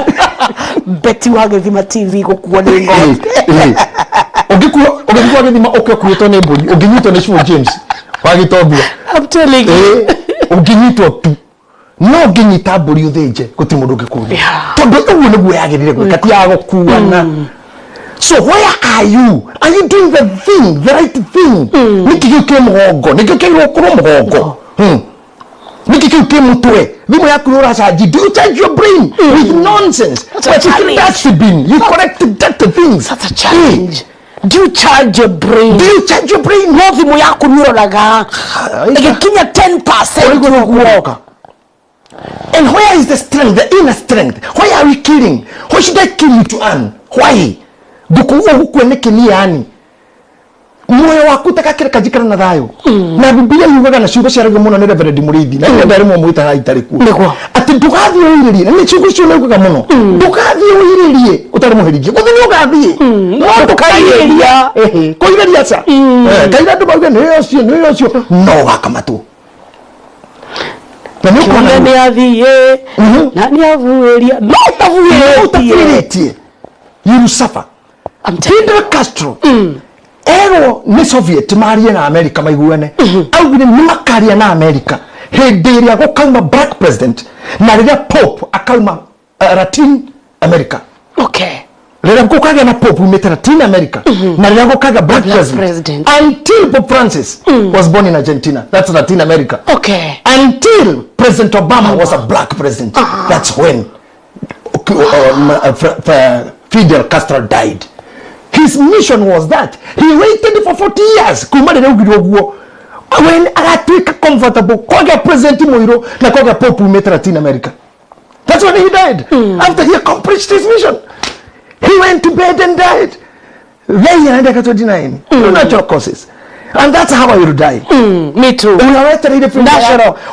A: Beti wa Gĩthima TV gũkuo nĩ ng'ombe.
B: Ĩ, ĩ. Ũngĩkuo gĩthima ũke ũkuĩtwo nĩ mbũri, ũngĩnyitwo nĩ Shimo James wa Gĩtombia.
A: I'm telling you.
B: Ĩ, ũngĩnyitwo tu, no ũngĩnyita mbũri ũthĩnje, gũtirĩ mũndũ ũngĩkũria. Tondũ ũguo nĩguo yagĩrĩire gwĩka, ti ya gũkuana. So where are you? Are you doing the thing, the right thing? Nĩkĩ kĩu kĩ mũgongo? Nĩkĩo kĩagĩrĩirwo gũkorwo mũgongo? Nĩkĩ kĩu kĩ mũtwe? Thimũ yaku nĩ ũracanji. Do you charge your brain with nonsense?
A: That's a
B: But it's
A: challenge.
B: dustbin. You collect dirty things.
A: That's a challenge. Do you charge your brain?
B: Do you charge your brain?
A: No thimũ yaku nĩ ũroraga ĩgĩkinya 10%
B: Ũrĩguo nĩ. And where is the strength, the inner strength? Why are we killing? Why should I kill you to earn? Why? Ngũkua nĩkĩ niĩ? Yani muoyo waku takakĩreka njikare na thayũ. Na Bibilia yugaga na ciugo ciaragio mũno nĩ Reverend Mũrĩithi na nĩ rĩmwe mwĩtaga itarĩ kuo.
A: Nĩguo.
B: Atĩ ndũgathiĩ ũirĩrie, na nĩ ciugo icio nĩugaga mũno, ndũgathiĩ ũirĩrie ũtarĩ mũherithie. Gũthiĩ nĩ ũgathiĩ, no ndũkairĩria. Ehe, kũirĩria ca. Kaira andũ mauge nĩ ũcio, nĩ ũcio, no ũgakamatwo na nĩ
A: Kiume
B: ũkona
A: nĩ athiĩ na nĩ abuĩria no ũtabuĩrĩtie.
B: Ũtabuĩrĩtie, you will suffer.
A: I'm telling
B: Fidel Castro erwo nĩ Soviet marie na America maiguane, augire nĩ makaria na America hĩndĩ ĩrĩa gũkauma black president na rĩrĩa Pope akauma Latin America.
A: Okay.
B: Rĩrĩa gũkagĩa na Pope umĩte Latin America na rĩrĩa gũkagĩa black
A: Black
B: president,
A: president.
B: Until Pope Francis was born in Argentina, that's Latin America, until President Obama was a black president, that's when Fidel Castro died. His mission was that he waited for 40 years kuma rĩrĩa augire ũguo when agatuĩka comfortable kwagĩa president mũirũ na kwagĩa Pope umĩte Latin America. That's when he died. After he accomplished his mission, he went to bed and died. Then he ended at 29. No natural causes. And that's how I will die.
A: Me too.
B: Ũrĩa wetereire bĩrĩ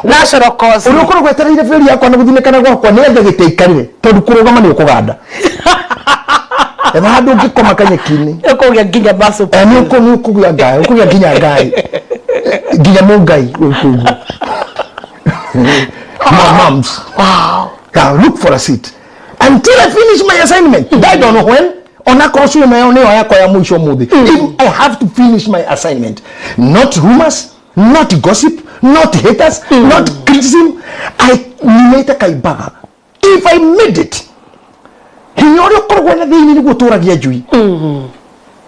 A: Natural causes.
B: Ũrĩa ũkoragwo wetereire bĩrĩ yakwa na gũthinĩkana gwakwa nĩ ethe gĩtĩ aikarĩre, tondũ kũrũgama nĩ ũkũganda. Etha handũ ũngĩkoma kanyeki-inĩ.
A: Ũkũgĩa nginya muscle.
B: Eh, nĩ ũkũgĩa ngai, ũkũgĩa nginya ngai, nginya mũngai ũkũigua. My moms. Now look for a seat until I finish my assignment. I don't know when. Onakorwo cio nayo nĩyo yakwa ya mũico ũmũthĩ. If I have to finish my assignment, not rumors, not gossip, not haters, not criticism. I nimĩte kaimbaga. If I made it, hinya ũrĩa ũkoragwo na thĩinĩ nĩguo ũtũragia njui.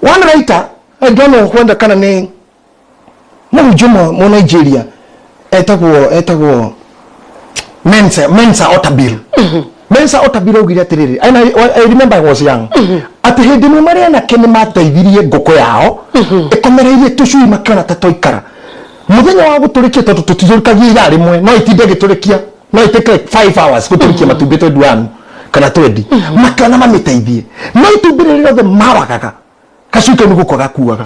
B: One writer, I don't know kwenda kana nĩ mũhunjia ũmwe mu Nigeria etagwo Mensa Otabil. Mensa Otabil augire atĩrĩrĩ, and I remember I was young, atĩ hĩndĩ ĩmwe marĩ anake nĩ mateithirie ngũkũ yao ĩkomereirie tũcui makĩona ta twaikara mũthenya wa gũtũrĩkia, tondũ tũtitũrĩkagia ithaa rĩmwe, no itinde gĩtũrĩkia, no it take like 5 hours gũtũrĩkia matumbĩ 21 kana 20. Makĩona mamĩteithie, no itumbĩ rĩrĩ rĩothe mawagaga, gacui kau nĩ gũkua gakuaga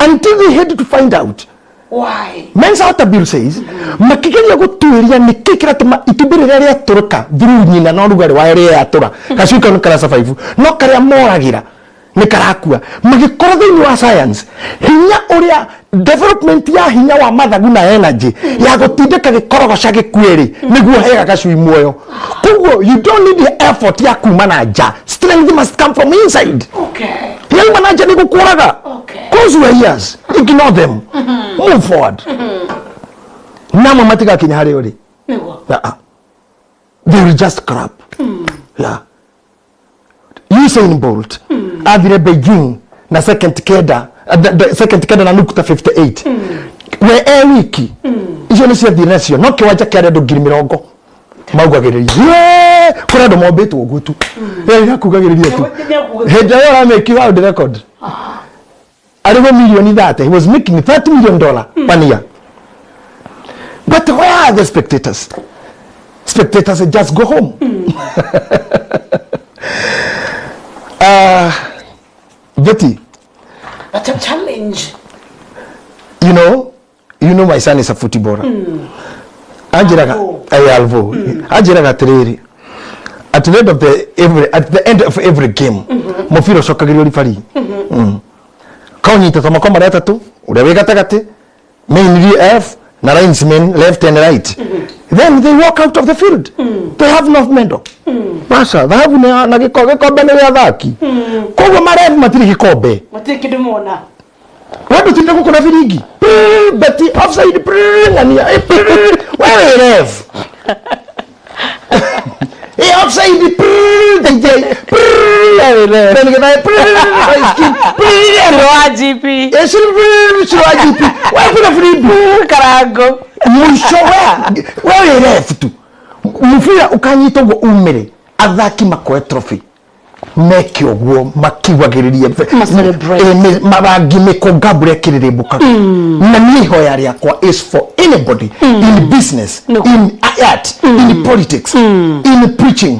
B: until they had to find out
A: Why?
B: Mensa Otabil says makigeria gutuiria niki kiratuma itumbĩ rĩrĩa rĩatũrĩka through nyina na ũrugarĩ wayo rĩatũra, gacui kau nĩ kara survive, no karĩa moragĩra nĩ karakua. Magĩkorwo thĩinĩ wa science, hinya ũrĩa development ya hinya wa mathagu na energy ya gũtindĩka gĩkorogoca gĩkue rĩ, nĩguo hega gacui muoyo. Koguo you don't need the effort ya kuma na nja, strength must come from inside. Yauma na nja nĩ gũkũraga. Close your ears, ignore them, move forward. Namo matigakinya harĩa ũrĩ. Ah, they will just crap. Yeah. Usain Bolt athire Beijing na second kenda, second kenda na nukta 58 we e wiki icio nĩ ciathire nacio, no kĩwanja kĩarĩ andũ 80,000 maugagĩrĩria. Yeah! Kũrĩ andũ mombĩtwo ũguo tu. Eh, akugagĩrĩria tu hĩndĩ ĩrĩa ũramake world record arĩho milioni 30. He was making $30 million one year, but where are the spectators? Spectators just go home. Betty.
A: That's a challenge.
B: You know my son is a footballer. Anjiraga
A: Alvo.
B: Ay, Alvo anjiraga atiriri, at the end of every game, mubira ucokagĩrio ribari kaũnyitĩtwo moko marĩa atatũ, ũrĩa wĩ gatagatĩ, main ref na linesmen left and right. Then they walk out of the field. They have no medal. Maca thahabu na gĩkombe nĩ gĩa athaki, koguo marefu matirĩ gĩkombe.
A: Matirĩ kĩndũ mona.
B: Watu tinde gũkũ na biringi. Prrr, Betty offside, prrr, ng'ania, eh, prrr, wewe ref, eh, offside, prrr, DJ, prrr, then githae, prrr, ice cream, prrr,
A: Wa GP.
B: Eh, prrr, Shiro wa GP, wewe kuna firimbi.
A: Karango.
B: Mũico wewe ref tu, mũbira ũkanyita ũguo umĩre, athaki makoe trophy, meke ũguo makiugagĩrĩria.
A: Ma-celebrate.
B: Eh, marangi mĩkũnga mbura ĩkĩrĩrĩmbũkaga. Na niĩ ihoya rĩakwa is for anybody in business,
A: No.
B: in art, in politics, in preaching,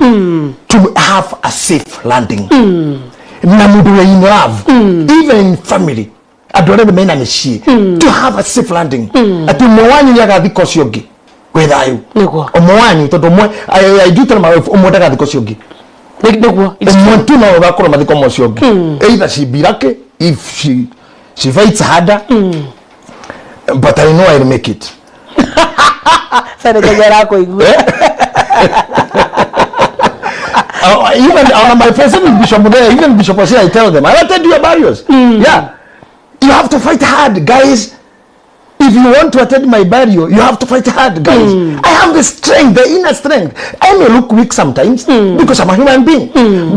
B: to have a safe landing. Na mũndũ ũrĩa in love, even in family, andũ arĩa mena mĩciĩ, to have a safe landing, atĩ ũmwe wanyu nĩ agathika ũcio ũngĩ wĩ thayũ. Ũmwe wanyu, tondũ ũmwe, I do tell my wife, ũmwe ndagathika ũcio ũngĩ.
A: Nĩguo. It's
B: Ũmwe tu no ũgakorwo mathiko ma ũcio ũngĩ. Either she be lucky if she fights harder, but I know I'll make it.
A: Sare Ngai arakũigua.
B: Even on my friends, even Bishop there, even Bishop Osia, I tell them, I attend your burials. Yeah, you have to fight hard, guys. If you want to attend my burial, you have to fight hard, guys. I have the strength, the inner strength. I may look weak sometimes because I'm a human being,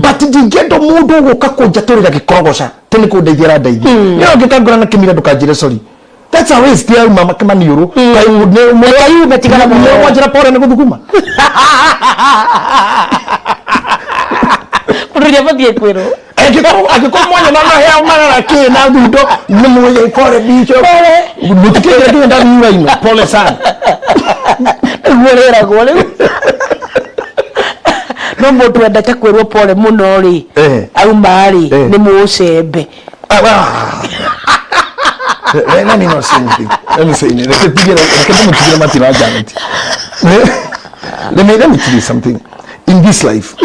B: but ndingĩenda mũndũ ũgũka kũnjatũrĩra gĩkorogoca tĩ nĩ kũndeithia arandeithia. Nĩ ũngĩkangora na kĩmira, ndũkanjĩre sorry. That's a waste ya mama kĩmaniũrũ.
A: Kaiume tigana mũno.
B: Mwanjĩra pore nĩ gũthuguma.
A: Mũndũ ũrĩa abatiĩ kwĩrwo.
B: Angĩkorwo mwanya na maheo marara kĩ na thundo nĩ mwĩ pole bicho mũtikĩire nginya ndathura ino, pole sana.
A: Nĩguo rĩragwo rĩu, no mũndũ wendete kwĩrwo pole mũno rĩ, auma rĩ, nĩ mũcembe.
B: Ah, well, let me not say anything. Let me say anything. Reke ndĩmũtigĩre matina Janet. Let me tell you something. In this life,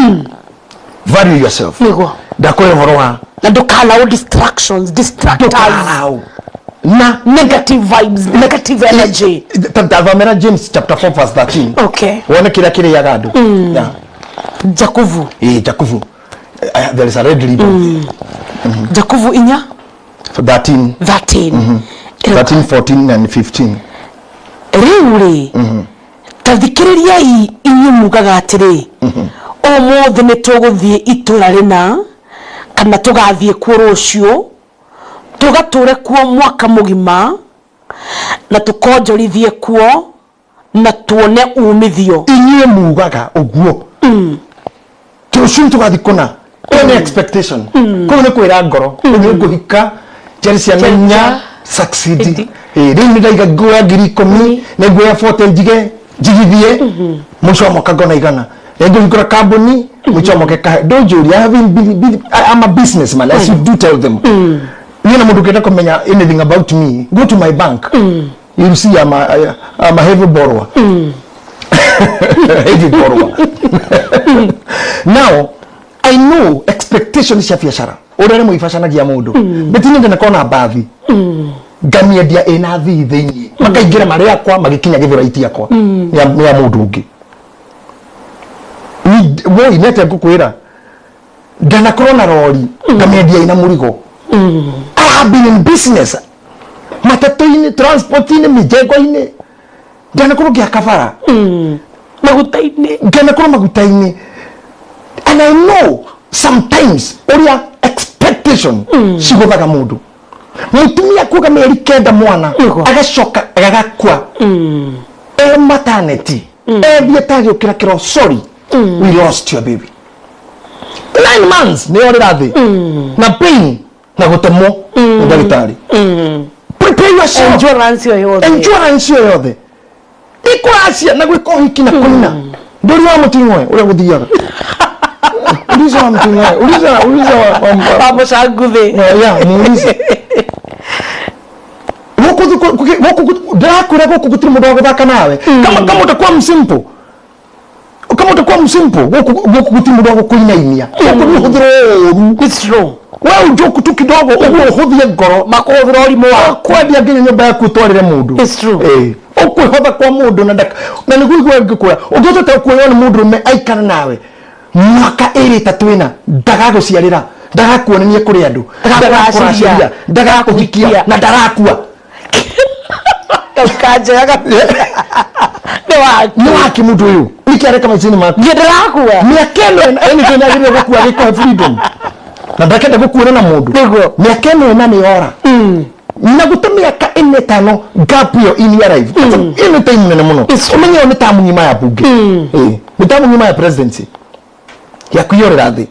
B: value yourself. Ndakwĩra ũhoro wa
A: Na ndũkalaũ distractions, distractors.
B: Ndũkarau. Na
A: negative vibes, negative energy.
B: Tathomera James chapter 4 verse 13. Wone kĩrĩa kĩrĩaga andũ. Yeah.
A: Jakubu.
B: Eh, Jakubu. There is a red ribbon.
A: Jakubu 4.
B: 13.
A: 13.
B: 13, 14 and 15.
A: Rĩu rĩ, ta thikĩrĩriai inyuĩ mugaga atĩrĩ, ũmũthĩ nĩ tũgũthiĩ itũra rĩna kana tũgathiĩ kuo rũciũ, tũgatũre kuo mwaka mũgima na tũkonjorithie kuo na tuone umithio.
B: Inyuĩ mugaga ũguo. Rũciũ tũgathiĩ kũna. Ĩyo nĩ expectation. Kũu nĩ kwĩra ngoro, rĩu nĩ ngũhika, njiare ciana inya, succeed. Ĩĩ, rĩu nĩ ndaiga nguoya 10,000, nĩ nguoya 40 njige njigithie, mũico wa mwaka ngona 100, nĩ ngũhingũra kambuni, mũico wa mwaka ĩkahe. Ndũnjũrie, I have been, I'm a businessman, as you do tell them. Niĩ na mũndũ ũngĩenda kũmenya anything about me, go to my bank, you'll see I'm a heavy borrower, heavy borrower. Now I know expectation cia biacara, ũrĩa rĩmwe ibacanagia mũndũ. But niĩ ndanakorwo na mbathi, ngamĩendia ĩna thii thĩiniĩ, makaingĩra marĩ akwa, magĩkinya gĩthũraiti akwa nĩ ya mũndũ ũngĩ. Woi, nĩ atĩa ngũkwĩra, ndanakorwo na rori, ngamĩendia ĩna mũrigo. I have been in business, matatũ-inĩ, transport-inĩ, mĩjengo-inĩ, ndanakorwo ngĩaka bara,
A: maguta-inĩ.
B: Nganakorwo maguta-inĩ, and I know sometimes ũrĩa expectation cigũthaga mũndũ. Mũtumia kuga mĩeri 9 mwana, agacoka agakua e maternity, ethiĩte agĩũkĩra kĩro, "Sorry, we lost your baby." 9 months nĩ orĩra thĩ na pain na gũtemwo nĩ ndagĩtarĩ. Prepare yourself.
A: Endurance ĩyo yothe.
B: Endurance ĩyo yothe ikũracia na gwĩka ũhiki na kũina. Ndũri wa mũting'oe ũrĩa gũthiaga, uliza wa mũting'oe, uliza wa
A: wa mũcanguthĩ.
B: Ya muulize gũkũ gũkũ ndĩrakwĩra, gũkũ gũtirĩ mũndũ wa gũthaka nawe. Kama utakuwa msimple, kama utakuwa msimple, gũkũ gũtirĩ mũndũ wa gũkũinainia. Gũkũ nĩ ũhũthĩrwo ũru.
A: It's true.
B: We ũnjoku tu kidogo ũguo, ũhũthie ngoro,
A: makũhũthĩra ũrimũ waku.
B: Kwendia nginya nyũmba yaku ũtwarĩre mũndũ.
A: It's true.
B: Ĩĩ, ũkwĩhotha kwa mũndũ na ndaka na nĩguo igua ngĩkwĩra, ũngĩhotete kuoywo nĩ mũndũ ũrũme aikara nawe mwaka 2, 3, 4, ndagagũciarĩra, ndagakuonania kũrĩ andũ,
A: ndagakũracĩria,
B: ndagakũracĩria, ndagakũhikia na ndarakua.
A: Kanjega nĩ waku.
B: Nĩ wake mũndũ ũyũ, nĩkĩ areka maica-inĩ maku?
A: Niĩ ndĩrakua.
B: Mĩaka ĩno ĩna nĩ agĩrĩire gũkua agĩkũhe freedom na ndakenda gũkuona na mũndũ. Mĩaka ĩno 4 nĩ yora na gũte mĩaka 4, 5 gap ĩyo in your life, ĩyo nĩ time nene mũno.
A: It's true.
B: Ũmenye ĩyo nĩ tamu ng'ima ya bunge. Ĩĩ, nĩ tamu ng'ima ya presidency ya kwiyũrĩra thĩ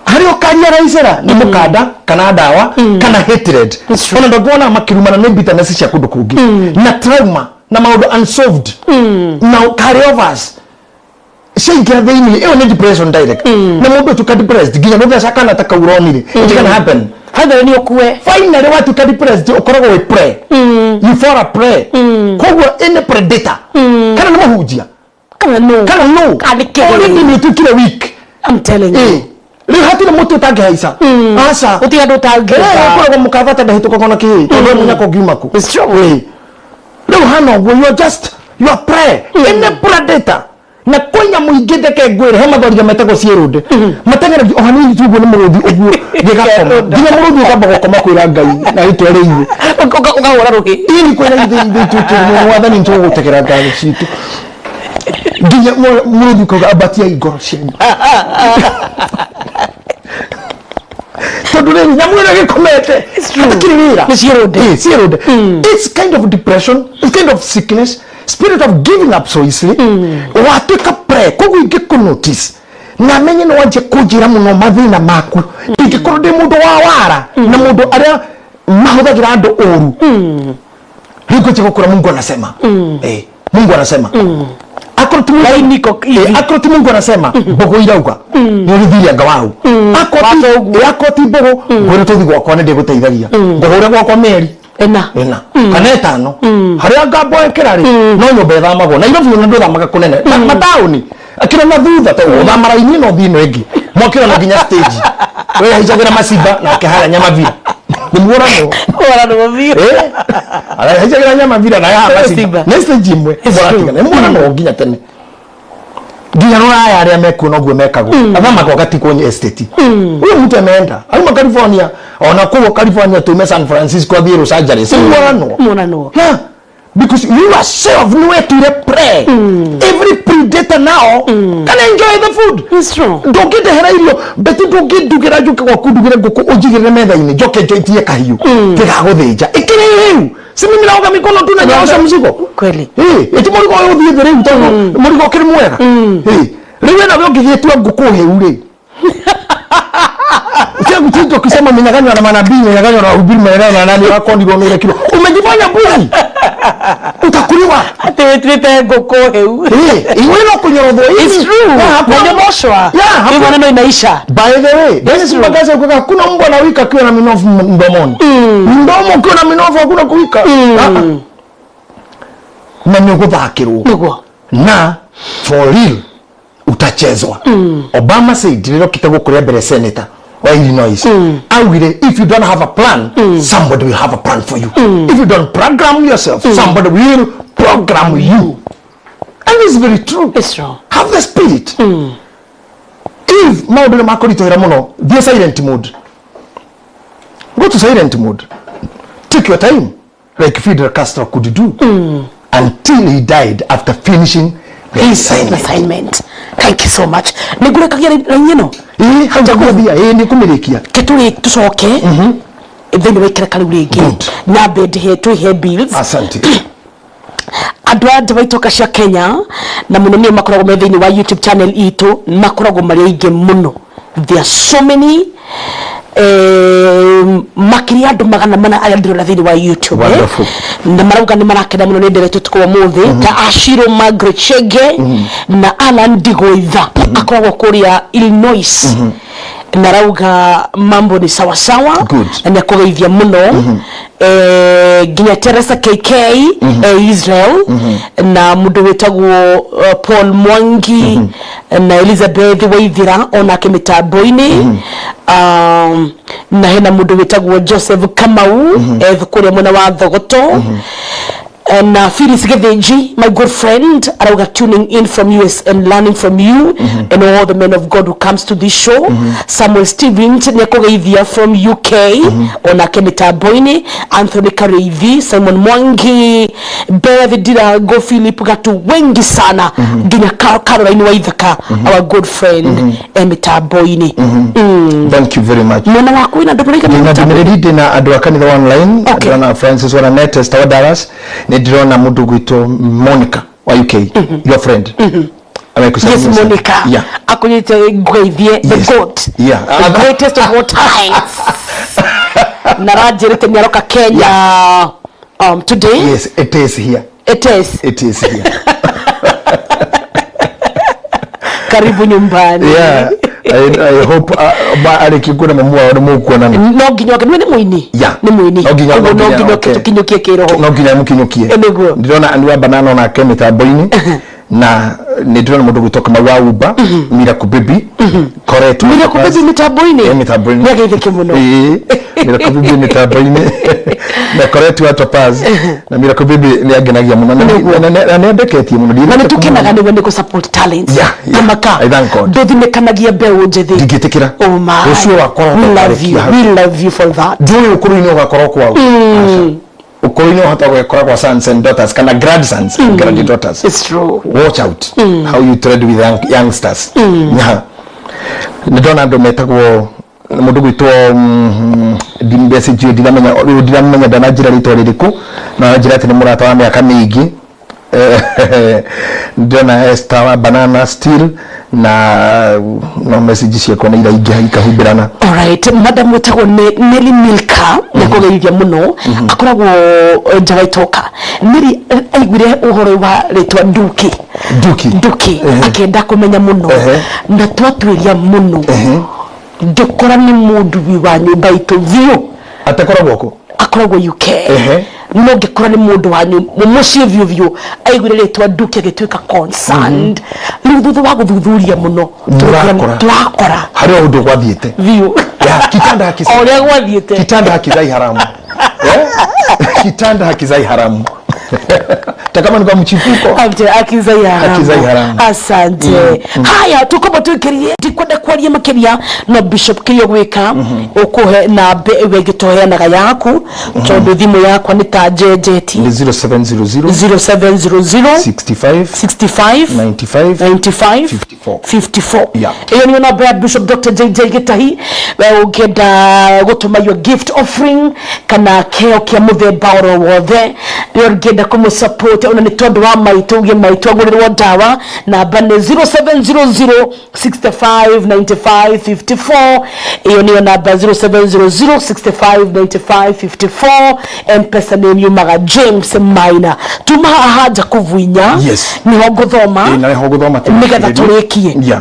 B: harĩa ũkaria raicera nĩ mũkanda kana ndawa kana hatred.
A: It's true.
B: Ona ndonguona makĩrumana nĩ bitterness cia kũndũ kũngĩ na trauma na maũndũ unsolved na carryovers ciaingĩra thĩinĩ. Ĩyo nĩ depression direct, na mũndũ ũtuĩka depressed nginya gũtheca kana ta kau ũronire, it can happen.
A: Finally nĩ ũkue.
B: Finally watuĩka depressed, ũkoragwo wĩ prey, you fall a prey. Koguo ĩnĩ predator kana nĩ mũhunjia
A: kana no
B: kana no
A: kana nĩ kĩgerio.
B: Already nĩ ũtuĩkire weak.
A: I'm telling you.
B: Ĩ, rĩu hatirĩ mũtĩ ũtangĩhaica, aca.
A: Gũtirĩ andũ ũtangĩũka.
B: Ũkoragwo mũkabata ndahĩtũkaga ona kĩĩ tondũ mũnyaka ũngiuma kũ.
A: It's true.
B: Ĩ, rĩu hana ũguo, you are just, you are prey, ĩnĩ predator. Na kwĩ nyamũ ingĩ, ndeke ngwĩre, he mathoriga metagwo ciĩrũnde, mateng'eragia o hanini tu ũguo nĩ mũrũthi ũguo, gĩgakoma nginya mũrũthi ũkamba gũkoma kwĩra Ngai na ĩtwereire.
A: Ũkahũra rũhĩ.
B: Ini kwĩra ithe ithe itũ mwathani, nĩtũgũgũtegera ngatho citũ nginya mũrũthi ũkauga ambatiai ngoro cianyu, tondũ rĩrĩ nyamũ ĩrĩa gĩkomete
A: It's true.
B: hatakĩrĩ wĩra.
A: Nĩ ciĩrũnde.
B: Ĩ, ciĩrũnde. It's kind of depression, it's kind of sickness, spirit of giving up so easily. Watuĩka prey. Koguo ingĩkũ notice na menye nĩ wanjia kũnjĩra mũno mathĩna maku, ingĩkorwo ndĩ mũndũ wa wara na mũndũ arĩa mahũthagĩra andũ ũru, rĩu ngwanjia gũkũra, Mungu anasema, eh, Mungu anasema akorwo ti Mungu-
A: Laini iko hivi.
B: Eh, akorwo ti Mungu anasema, mbũgũ irauga nĩ ũrĩthirie anga wau. Akorwo
A: Watho ũguo.
B: eh, akorwo ti mbũgũ, ngwĩre tũthi gwakwa, nĩ ndĩgũteithagia ngũhũre gwakwa mĩeri
A: 4.
B: 4 kana 5, harĩa ngambo ĩkĩra rĩ, no nyũmba ĩthamagwo Nairobi, ona ndũthamaga kũnene. Mataũni akĩra na thutha to ũthama raini ĩno ũthiĩ ĩno ĩngĩ, mwakĩra no nginya stage, we haicagĩra macimba nake harĩa Nyamavira nĩ muoranwo.
A: Ũranwo biũ.
B: Eh, arahaicagĩra Nyamavira na yaha macimba
A: Macimba.
B: nĩ stage ĩmwe.
A: It's true.
B: Mũratigana nĩ muoranwo nginya tene, nginya rũraya arĩa mekuo noguo mekagwo, athamagwo agatigwo estate. Huyu mtu ameenda auma California, ona kũu California tume San Francisco athiĩ Los Angeles, muoranwo.
A: Muoranwo.
B: Yeah. Because you yourself nĩ wetuire prey. Every predator now can enjoy the food.
A: It's true.
B: Ndũngĩndehera irio beti, ndũngĩndugĩra, njũke gwaku ndugĩre ngũkũ ũnjigĩrĩre metha-inĩ, njoke njoitie kahiũ gĩgagũthĩnja ĩkĩrĩ rĩu, si mimi naoga mikono tu na nyaosha mzigo.
A: Kweli.
B: Ĩ, ĩti mũrigo ũyũ ũthiĩ thĩ rĩu, tondũ mũrigo ũkĩrĩ mwega. Ĩ, rĩu Rĩu we nawe ũngĩgĩtua ngũkũ hĩu rĩ, Sio mchinjo ukisema mmenyang'anywa na manabii, mmenyang'anywa na wahubiri, mmenyang'anywa na nani, wakonirwo nĩ ũrekirwo. Umejifanya mbuzi. Utakuliwa.
A: Atĩ wĩtuĩte ngũkũ hĩu.
B: Eh, iwe no kunyorothwo hivi.
A: It's true.
B: Yeah, hakuna-
A: Na nyomoshwa.
B: Yeah, hakuna-
A: Hiyo maneno inaisha.
B: By the way, Dennis
A: true.
B: Mbagazi alikuwa hakuna mbwa anawika akiwa na minofu mdomoni. Mdomo ukiwa na minofu hakuna kuwika. Ah, ah. Na nĩ ũgũthakĩrwo.
A: Nĩguo.
B: Na for real utachezwa. Obama said rĩrĩa okĩte gũkũ rĩa mbere senator wa Illinois. Augire if you don't have a plan, somebody will have a plan for you. If you don't program yourself, somebody will program you. And it's very true.
A: It's true.
B: Have the spirit. If maũndũ nĩ makũritũhĩra mũno, thiĩ silent mode. Go to silent mode. Take your time like Fidel Castro could do until he died after finishing the assignment.
A: Assignment. Thank you so much. Nĩ ngũrekagia raini ĩno.
B: Ĩĩ, hau ngũthia, ĩĩ nĩ kũmĩrĩkia.
A: Ke tũrĩ tũcoke thĩinĩ wa ikereka rĩu rĩngĩ.
B: Good.
A: Nyambe ndĩhe twĩhe bills.
B: Asante.
A: Andũ a nja wa itoka cia Kenya na mũno nĩo makoragwo me thĩinĩ wa YouTube channel itũ, makoragwo marĩ aingĩ mũno. There are so many, makĩria andũ 400 arĩa ndĩrona thĩinĩ wa YouTube, eh.
B: Wonderful.
A: Na marauga nĩ marakena mũno nĩ nderetwo ũtukũ wa mũthĩ, ta Ashiro Margaret Chege na Alan Ndigoitha akoragwo kũrĩa Illinois, na arauga mambo ni sawasawa.
B: Good.
A: Na nĩ akũgeithia mũno, nginya Teresa KK, Israel, na mũndũ wĩtagwo Paul Mwangi na Elizabeth Waithira onake mĩtambo-inĩ, na hena mũndũ wĩtagwo Joseph Kamau, kũrĩa mwena wa Thogoto, na Phyllis Githinji, my good friend, arauga tuning in from US and learning from you and all the men of God who comes to this show. Samuel Stevens nĩakũgeithia from UK, onake mĩtambo-inĩ, Anthony Kareithi, Simon Mwangi, Beth Dirango, Philip Gatu, wengi sana, nginya Caroline Waithaka, our good friend, e mĩtambo-inĩ.
B: Thank you very much.
A: Mwena waku wĩna andũ maraigana
B: Ndĩna
A: mĩtambo-inĩ?
B: ndũmĩrĩri, ndĩna andũ a kanitha online. Ndĩrona Francis wa Nanette Esther wa Dallas, nĩ ndĩrona mũndũ gwĩtwo Monica wa UK, your friend. Amekusalimia
A: Yes,
B: sana.
A: Monica.
B: Yeah.
A: Akunyite ngweithie the
B: Yes.
A: goat.
B: Yeah.
A: The greatest of all times. Na ranjĩrĩte nĩ aroka Kenya today.
B: Yes, it is here.
A: It is.
B: It is here.
A: Karibu nyumbani.
B: Yeah. I hope arĩkia kuona mamu wao nĩ mũkuonana.
A: No nginya oke, nĩ mũini.
B: Yeah.
A: Nĩ mũini.
B: No nginya
A: Koguo
B: no
A: no
B: nginya
A: nginya
B: oke.
A: oke tũkinyũkie kĩroho.
B: No nginya mũkinyũkie.
A: Eh, nĩguo.
B: Ndĩrona Anne wa Banana onake mĩtambo-inĩ, na nĩ ndĩrona mũndũ gwĩtwo Kamau wa Uber, Miracle Baby, Correct.
A: Miracle Baby mĩtambo-inĩ.
B: Eh, mĩtambo-inĩ.
A: Nĩ ageithĩke mũno.
B: Ĩĩ, Miracle Baby mĩtambo-inĩ na Correct wa Topaz, na Miracle Baby nĩ angenagia mũno na nĩ andeketie mũno.
A: Na nĩ
B: Ndiendete
A: tũkenaga
B: kũmwona.
A: nĩwe nĩ gũ-support talents.
B: Yeah, yeah.
A: Tamaka.
B: I thank God.
A: Ndũthimĩkanagia mbeũ njĩthĩ.
B: Ndingĩtĩkĩra.
A: Oh my.
B: Rũciũ wakwa
A: We love you.
B: ũkarĩkia hau.
A: We love you for that.
B: Ndiũĩ ũkũrũ-inĩ ũgakorwo kwao. Aca. Ũkũrũ-inĩ ũhota gwĩkora kwa sons and daughters kana grandsons and granddaughters.
A: It's true.
B: Watch out how you trade with youngsters. Yeah. Nĩ ndona andũ metagwo mũndũ gwĩtwo message ndiramenya rĩu, ndiramenya ndananjĩra rĩtwa rĩrĩkũ, na njĩra atĩ nĩ mũrata wa mĩaka mĩingĩ. Ndĩrona Esther wa Banana still, na no message ciakwa nĩ iraingĩha ikahumbĩrana.
A: Alright, madam wĩtagwo Nelly Milka nĩ akũgeithia mũno, akoragwo nja wa itoka. Nelly aiguire ũhoro wa rĩtwa Nduki.
B: Nduki.
A: Nduki. Akĩenda kũmenya mũno. Na twatuĩria mũno, ndũkora nĩ mũndũ wi wa nyũmba itũ biũ.
B: Atakoragwo kũ?
A: Akoragwo UK. No ngĩkora nĩ mũndũ wa mũciĩ biũ biũ, aiguire rĩtwa Nduki agĩtuĩka concerned. Rĩu thutha wa gũthuthuria mũno,
B: Mũrakora.
A: tũrakora
B: harĩ o ũndũ gwathiĩte.
A: Biũ.
B: Ya, kitanda hakizai.
A: O ũrĩa gwathiĩte.
B: Kitanda hakizai haramu. Eh? Kitanda hakizai haramu. Ta kama ni kwa mchipuko.
A: Ante akizai haramu.
B: Hakizai haramu.
A: Asante. Haya, tukomba tuikirie, ndikwenda kwaria makiria no Bishop kiria gwika ukuhe na mbe wengitoheanaga yaku, tondu thimu yakwa ni ta njenjeti.
B: Ni 0700
A: 0700
B: 65
A: 65
B: 95
A: 95
B: 54.
A: 54.
B: Yeah.
A: Iyo niyo namba ya Bishop Dr. JJ Gitahi. We ũngĩenda gũtũma your gift offering kana kĩheo kĩa mũthemba oro wothe, your Ũngĩenda kũmũ support ona nĩ tondũ wa maitũ, uge maitũ agũrĩrwo ndawa, namba nĩ 0700 65 95 54. Ĩyo nĩyo namba, 0700 65 95 54. Mpesa nĩ yumaga James Maina. Tuma haha Jakubu 4. Niho ngũthoma.
B: Ĩĩ, na nĩho ngũthoma.
A: Nĩgetha tũrĩkie.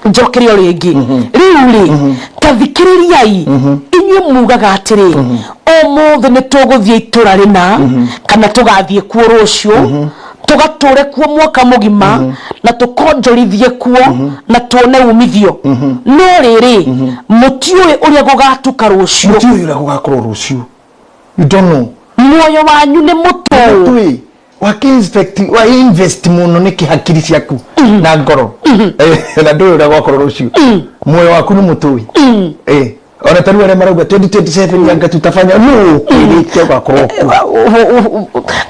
A: Njokere o rĩngĩ. Rĩu rĩ, ta thikĩrĩriai inyuĩ mugaga atĩrĩ, ũmũthĩ nĩ tũgũthiĩ itũra rĩna kana tũgathiĩ kuo rũciũ, tũgatũre kuo mwaka mũgima na tũkonjorithie kuo na tuone umithio, no rĩrĩ, mũtiũĩ ũrĩa gũgatuka rũciũ.
B: Mũtiũĩ ũrĩa gũgakorwo rũciũ, you don't know.
A: Muoyo wanyu nĩ mũtũũ.
B: Tũĩ wakiinvest, wa invest mũno nĩ hakiri ciaku na ngoro. Na ndũĩ ũrĩa gwakorwo rũciũ. Muoyo waku nĩ mũtũĩ. Ona tarĩu arĩa marauga 2027 yanga tutafanya, no kwĩrĩte ũgakorwo kuo.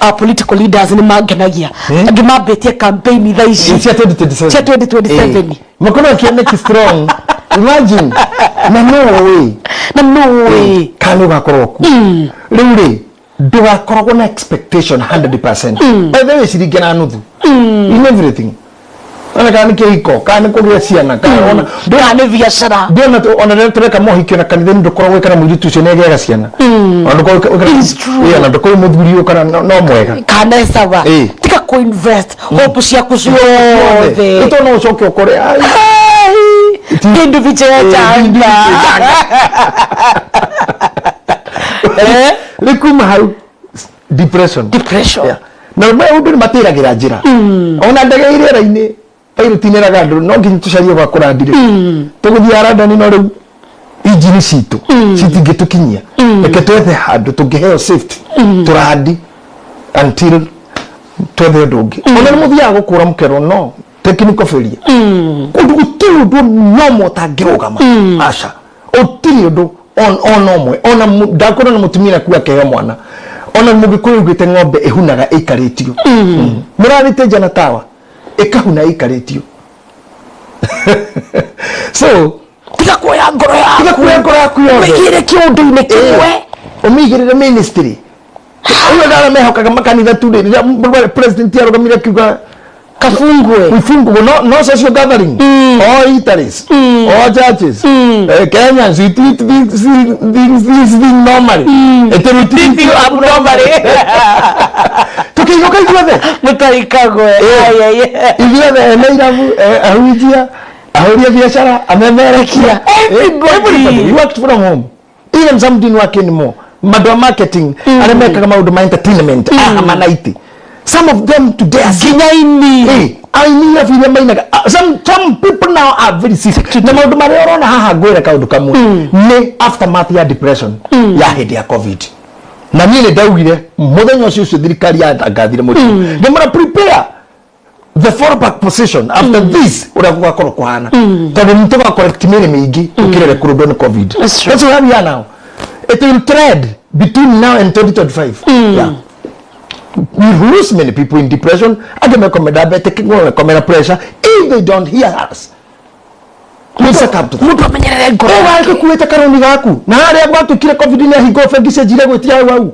A: Our political leaders nĩ mangenagia.
B: Eh?
A: Angĩ mambĩtie campaign thaa ici
B: cia 2027.
A: Cia 2027.
B: Makorwo kĩoneki strong, imagine, na no ũĩ.
A: Na nũĩ.
B: Kana nĩ ũgakorwo kuo. Rĩu rĩ, ndũgakoragwo na expectation 100%. By the way, ciringi na nuthu in everything, ona kana nĩ kĩhiko, kana nĩ kũgĩa ciana, kana ona
A: kana nĩ biacara.
B: Ndĩona ona rĩrĩa tũreka mohiki ona kanitha-inĩ, ndũkoragwo wĩkana mũirĩtu ũcio nĩagĩaga ciana, ona ndũkoragwo
A: It's true.
B: Ĩĩ, ona ndũkoragwo mũthuri ũyũ kana no mwega.
A: Kana sawa. Tiga kũ-invest hope ciaku ciothe.
B: Ĩto no ũcoke ũkore ai,
A: Ai, vindu vichechanga.
B: Rĩ kuma hau depression.
A: Depression.
B: Yeah. Na maũndũ nĩ matĩragĩra njĩra, ona ndege ĩ rĩera-inĩ, pilot nĩ eraga andũ no nginya tũcarie gwa kũrandi. Rĩ, tũgũthiĩ London, no rĩu injini citũ citingĩtũkinyia, reke twethe handũ tũngĩheo safety tũrandi until twethe ũndũ ũngĩ. Ona nĩ mũthiaga gũkũra mũkerwo no technical failure. Kũndũ gũtirĩ ũndũ nomwe ũtangĩrũgama, aca, ũtirĩ ũndũ ona ũmwe. Ona ndakorwo na mũtumia naku akĩheo mwana, ona mũgĩkũyũ augĩte ng'ombe ĩhunaga ĩikarĩtio. Mũrarĩte nja na tawa, ĩkahuna ĩikarĩtio. So
A: tiga kuoya ngoro
B: tiga
A: yaku.
B: Kuoya ngoro yaku yothe.
A: Mĩigĩre kĩũndũ-inĩ kĩmwe.
B: Ũmĩigĩrĩre ministry ũyũ ndara mehokaga makanitha tu. Rĩ, rĩrĩa president arũgamire akiuga
A: kafungwe,
B: ifungwo, no social gathering, all eateries, all churches. Kenyans, we treat this thing normally. Ete we treat
A: you abnormally.
B: Tukiigoka ithuothe.
A: Mũtarikagwe.
B: Ithuothe, ene irabu, ahunjia, ahũri a biacara, amemerekia.
A: Everybody.
B: Everybody. You worked from home. Even some didn't work anymore. Maũndũ a marketing, arĩa mekaga maũndũ ma entertainment, aha manaiti, some of them today are sick.
A: Nginya ini.
B: Aini irabu iria mainaga. Ah, some people now are very sick, na maũndũ marĩa ũrona haha, ngwĩre kaũndũ kamwe, nĩ aftermath ya depression ya hĩndĩ ya COVID. Na niĩ nĩ ndaugire mũthenya ũcio ũcio thirikari yatangathire mũrimũ, ngĩmwĩra prepare the fallback position after this, ũrĩa gũgakorwo kũhana, tondũ nĩ tũgacorrect mĩrĩ mĩingĩ tũkĩrere kũrũndwo nĩ COVID.
A: That's true.
B: That's where we are now. It will tread between now and 2025. Yeah, we lose many people in depression, angĩ mekome diabetic, mekome pressure, if they don't hear us, we succumb to that.
A: Mũndũ amenyerere ngoro
B: Ĩ,
A: yake.
B: wagĩkuĩte karũni gaku na harĩa gwatuĩkire COVID nĩ ahingwo, bengi cianjire gwĩtia hau hau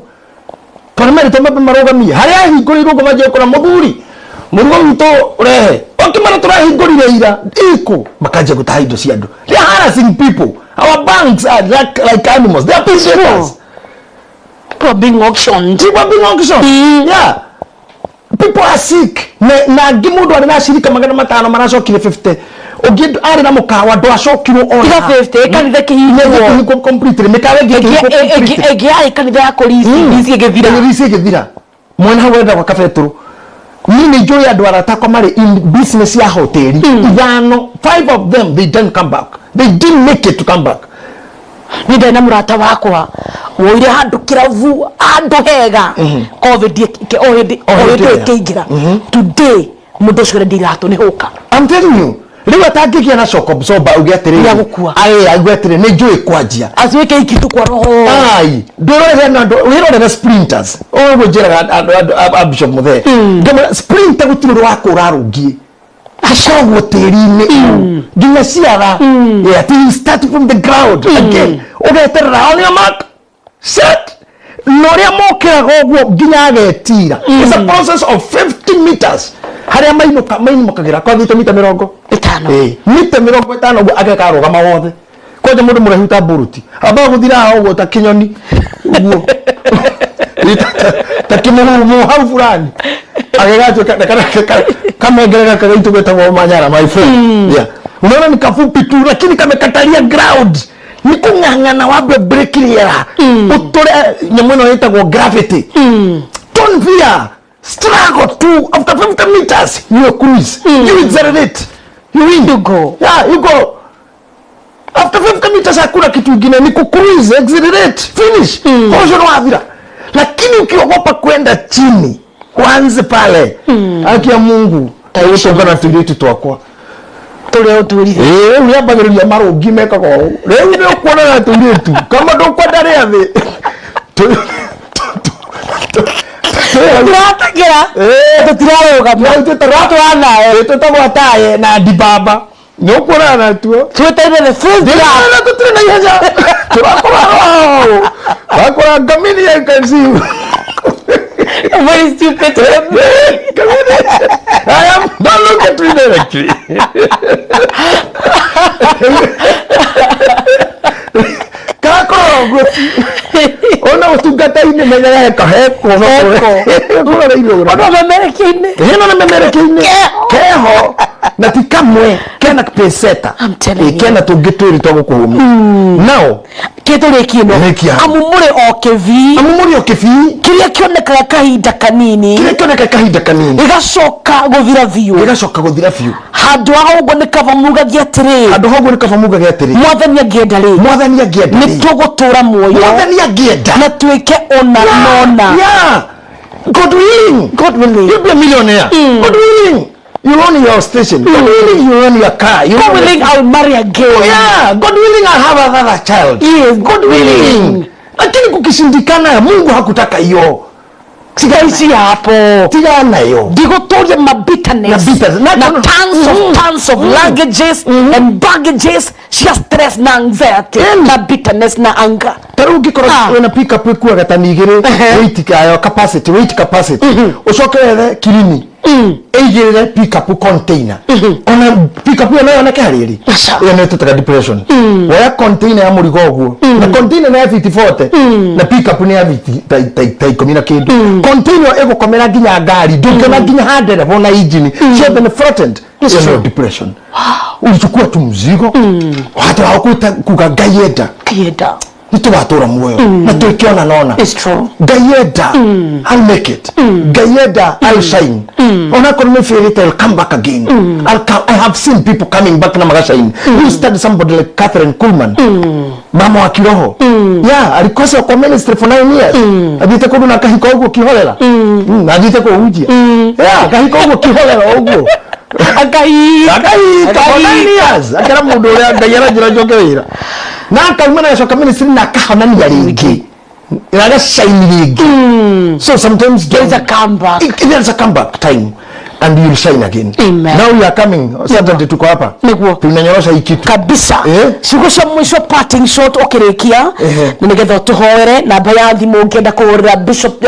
B: tondũ merĩtwo mambe marũgamie harĩa ahingũrĩirwo ngo manjie gũkora mũthuri mũrigo witũ ũrehe ũkĩmara tũrahingũrire ira iko makanjia gũtaha indo cia andũ. They are harassing people. Our banks are like animals. They are predators.
A: People are being auctioned.
B: People are being auctioned. Yeah, people are sick. Na angĩ mũndũ arĩ na cirika 500 maracokire 50, ũngĩ arĩ na mũkawa ndwacokirwo ona.
A: Tiga 50, kanitha ĩkĩhingwo.
B: Ĩkĩhingwo completely, mĩkawa ĩngĩ ĩkĩhingwo completely.
A: Ĩngĩ yarĩ kanitha ya kũrisi ici ĩgĩthira.
B: Ĩgĩthiĩ ĩgĩthira. Mwena hau wenda gwaka betũrũ, niĩ nĩ njũĩ andũ arata akwa marĩ in business ya hoteli ithano, five of them, they didn't come back. They didn't make it to come back.
A: Nĩ ndarĩ na mũrata wakwa woire handũ kĩrabu, handũ hega, COVID o hĩndĩ
B: O
A: o
B: hĩndĩ
A: hĩndĩ
B: ĩrĩa.
A: ĩkĩingĩra. Today mũndũ ũcio ũrendia iratũ nĩ hũka.
B: I'm telling you, rĩu atangĩgĩa na shock absorber auge atĩrĩrĩ,
A: Nĩagũkua.
B: Aĩ, auge atĩrĩ, nĩ njũĩ kwanjia.
A: Acuĩke ikitu kwa roho.
B: Ai, ndũrorere na andũ, wĩrorere sprinters. Ũguo njĩraga andũ a Bishop Muthee, ngamwĩra sprinter gũtirĩ ũndũ wa kũra rũngiĩ, acoragwo tĩri-inĩ nginya ciara. Yeah, till you start from the ground again, ũgeterera on your mark, set. Na ũrĩa mokĩraga ũguo nginya agetira, it's a process of 50 meters harĩa mainũka mainũkagĩra kwathiĩte mita mĩrongo
A: 50.
B: Ĩĩ, mita 50 ũguo ageka arũgama wothe kwanja mũndũ mũraihu ta mburuti ambaga gũthira haha ũguo ta kĩnyoni ũguo. Ĩ, ta kĩmũhumu hau fulani agĩgatuĩka kamengere gaka gaitũ getagwo Manyara, my friend. Yeah, unaona ni kafupi tu lakini kamekataria ground ni kung'ang'ana wambe break rĩera ũtũre nyamũ ĩno ĩtagwo gravity. Don't fear, struggle to after 50 meters you cruise, you accelerate, you win.
A: You go.
B: Yeah, you go after 50 meters. Hakuna kitu ingine, ni kucruise, accelerate, finish. Ũcio nĩ wathira, lakini ukiogopa kwenda chini uanze pale, haki ya Mungu tũngana tũirĩtu twakwa.
A: Tũrĩa ũtwĩrire.
B: Ĩĩ, rĩu rĩambagĩrĩria marũngi mekaga ũũ. Rĩu nĩ ũkuona na tũirĩtu kama ndũkwenda rĩa thĩ.
A: Tũrateng'era. Tũtirarũgama. Tũratwara.
B: Tũtagwo taye na ndibaba nĩ ũkuonana natuo.
A: Twetereire the first lap.
B: Ndĩrona tũtirĩ na ihenya, tũrakora hau wakora ngamini. I can see you.
A: Very stupid.
B: Ngamini. I am, don't look at me directly. Karakora ũguo ona ũtungata-inĩ menyaga heko heko.
A: Heko.
B: Kũroreirwo.
A: Ona memerekia-inĩ.
B: Hino na memerekia-inĩ.
A: Keho.
B: Keho na ti kamwe kena peseta.
A: I'm telling you.
B: Kena tũngĩ twĩrĩ twa gũkũhũmia nao.
A: Kĩtũrĩkie no.
B: Rĩkia hau.
A: Amu mũrĩ o kĩbii.
B: Amu mũrĩ o kĩbii.
A: Kĩrĩa kĩonekaga kahinda kanini.
B: Kĩrĩa kĩoneka kahinda kanini.
A: Gĩgacoka gũthira biũ.
B: Gĩgacoka gũthira biũ.
A: Handũ ha ũguo nĩ kaba mugagie atĩrĩ.
B: Handũ ha ũguo nĩ kaba mugage atĩrĩ.
A: Mwathani angĩenda rĩ.
B: Mwathani angĩenda
A: nĩ
B: rĩ.
A: tũgũtũra muoyo.
B: Mwathani angĩenda.
A: Na twĩke ũna nona.
B: Yeah, God willing.
A: God willing.
B: You'll be a millionaire. God willing, you own your station. God willing, you own your car. You
A: God
B: own your-
A: willing, I will marry again.
B: Yeah, God willing, I'll have another child.
A: Yes.
B: God willing. Lakini kukishindikana, Mungu hakutaka hiyo.
A: Tigaici hapo.
B: Tigana nayo.
A: Ndigũtũria ma bitterness
B: Na bitterness.
A: na tons of tons of luggages and baggages cia stress na anxiety na bitterness na anger.
B: Ta rĩu ũngĩkorwo wĩna pickup ĩkuaga tani 2 weight yayo capacity, weight capacity, ũcoke wethe kirini ĩigĩrĩre pickup container, ona pickup ĩyo no yoneke harĩ ĩrĩ.
A: Aca.
B: Ĩyo nĩ tũtaga depression. Woya container ya mũrigo ũguo na container nĩ ya fiti 40 na pickup nĩ ya fiti ta 10 na kĩndũ, container ĩyo ĩgũkomera nginya ngari ndũngĩona nginya ha ndereba na injini ciothe nĩ flattened.
A: It's
B: Ĩyo nĩyo
A: true.
B: depression. Ulichukua tu mzigo hata wakuta kuga Ngai enda
A: Kĩenda.
B: Nĩ tũgatũra muoyo na twĩkĩona nona.
A: It's true.
B: Ngai enda, I'll make it. Ngai enda, I'll shine. Onakorwo nĩ failed, I'll come back again. I'll come, I have seen people coming back na magashine. You study somebody like Catherine Kuhlman, mama wa kiroho. Yeah, alikosa kwa ministry for 9 years. Athiĩte kũndũ na kahiko ũguo kiholela. Athiĩte kũhunjia. Yeah, kahiko ũguo kiholela ũguo.
A: Akahika.
B: Akahika for 9 years, akera mũndũ ũrĩa Ngai aranjĩra njoke wĩra na akauma na agacoka ministry na akahonania rĩngĩ na agashine rĩngĩ. So sometimes
A: There's a comeback.
B: There's a comeback time and you'll shine again.
A: Amen.
B: Now we are coming Saturday, tuko hapa.
A: Nĩguo.
B: Tunanyorosha hii kitu.
A: Kabisa. Ciugo cia mũico, parting shot ũkĩrĩkia. Na nĩgetha ũtũhoere namba ya thimũ ũngĩenda kũhũrĩra Bishop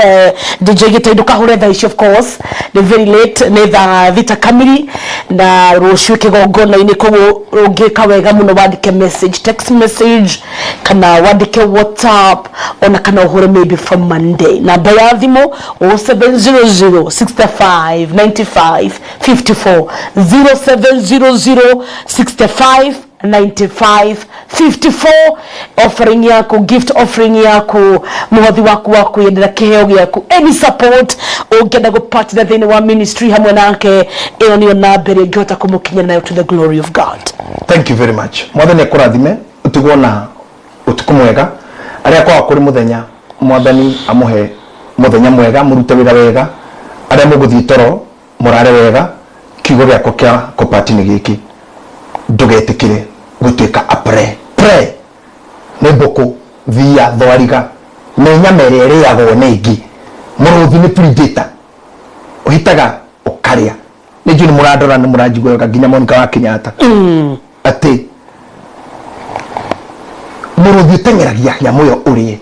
A: DJ Gĩtai. Ndũkahũre thaa ici, of course nĩ very late, nĩ thaa 6 kamiri na rũciũ kĩgongona-inĩ. Koguo ũngĩka wega mũno wandĩke message, text message kana wandĩke WhatsApp, ona kana ũhũre maybe from Monday. Namba ya thimũ 0700 65 95 54, 0700 65 95 54. Offering yaku, gift offering yaku, mũhothi waku wa kwiyendera, kĩheo gĩaku, any support ũngĩenda gũpartner thĩinĩ wa ministry hamwe nake, ĩyo nĩyo namba ĩrĩa ũngĩhota kũmũkinyĩra nayo to the glory of God.
B: Thank you very much. Mwathani akũrathime, ũtigwo na ũtukũ mwega. Arĩa kwaga kũrĩ mũthenya, Mwathani amũhe mũthenya mwega, mũrute wĩra wega. Arĩa mũgũthiĩ toro mũrare wega. Kiugo gĩakwa kĩa kũpati nĩ gĩkĩ: ndũgetĩkĩre gũtuĩka a prey. Prey nĩ mbũkũ, thia, thwariga, nĩ nyama ĩrĩa ĩrĩagwo nĩ ĩngĩ. Mũrũthi nĩ predator, ũhitaga ũkarĩa. Nĩ njũĩ nĩ mũrandora, nĩ mũranjigua wega, nginya Monica wa Kenyatta, atĩ mũrũthi ũteng'eragia nyamũ ĩyo ũrĩe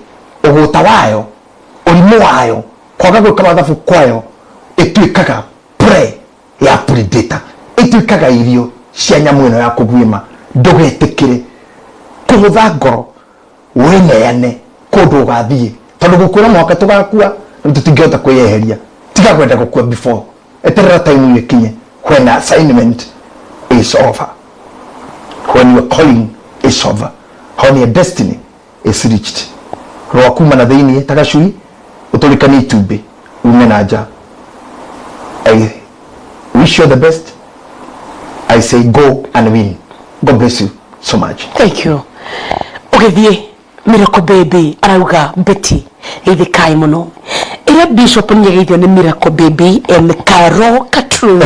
B: ũgũta wayo. Ũrimũ wayo, kwaga gwĩka mathabu kwayo, ĩtuĩkaga prey ya predator, ĩtuĩkaga irio cia nyamũ ĩno ya kũguĩma. Ndũgetĩkĩre kũhũtha ngoro, wĩneane kũndũ ũgathiĩ, tondũ gũkwĩra mũhaka tũgakua na tũtingĩhota kwĩyeheria. Tiga kwenda gũkua before, eterera time ĩyo ĩkinye, when assignment is over, when your calling is over, when your destiny is reached. Rwa kuma na thĩiniĩ ta gacui ũtũrĩkanie itumbĩ ume na nja. I wish you the best. I say go and win. God bless you so much.
A: Thank you. Ũgĩthiĩ, Miracle Baby arauga, "Betty, geithĩkai mũno." Ĩrĩa Bishop nĩageithio nĩ Miracle Baby and Caro Katru,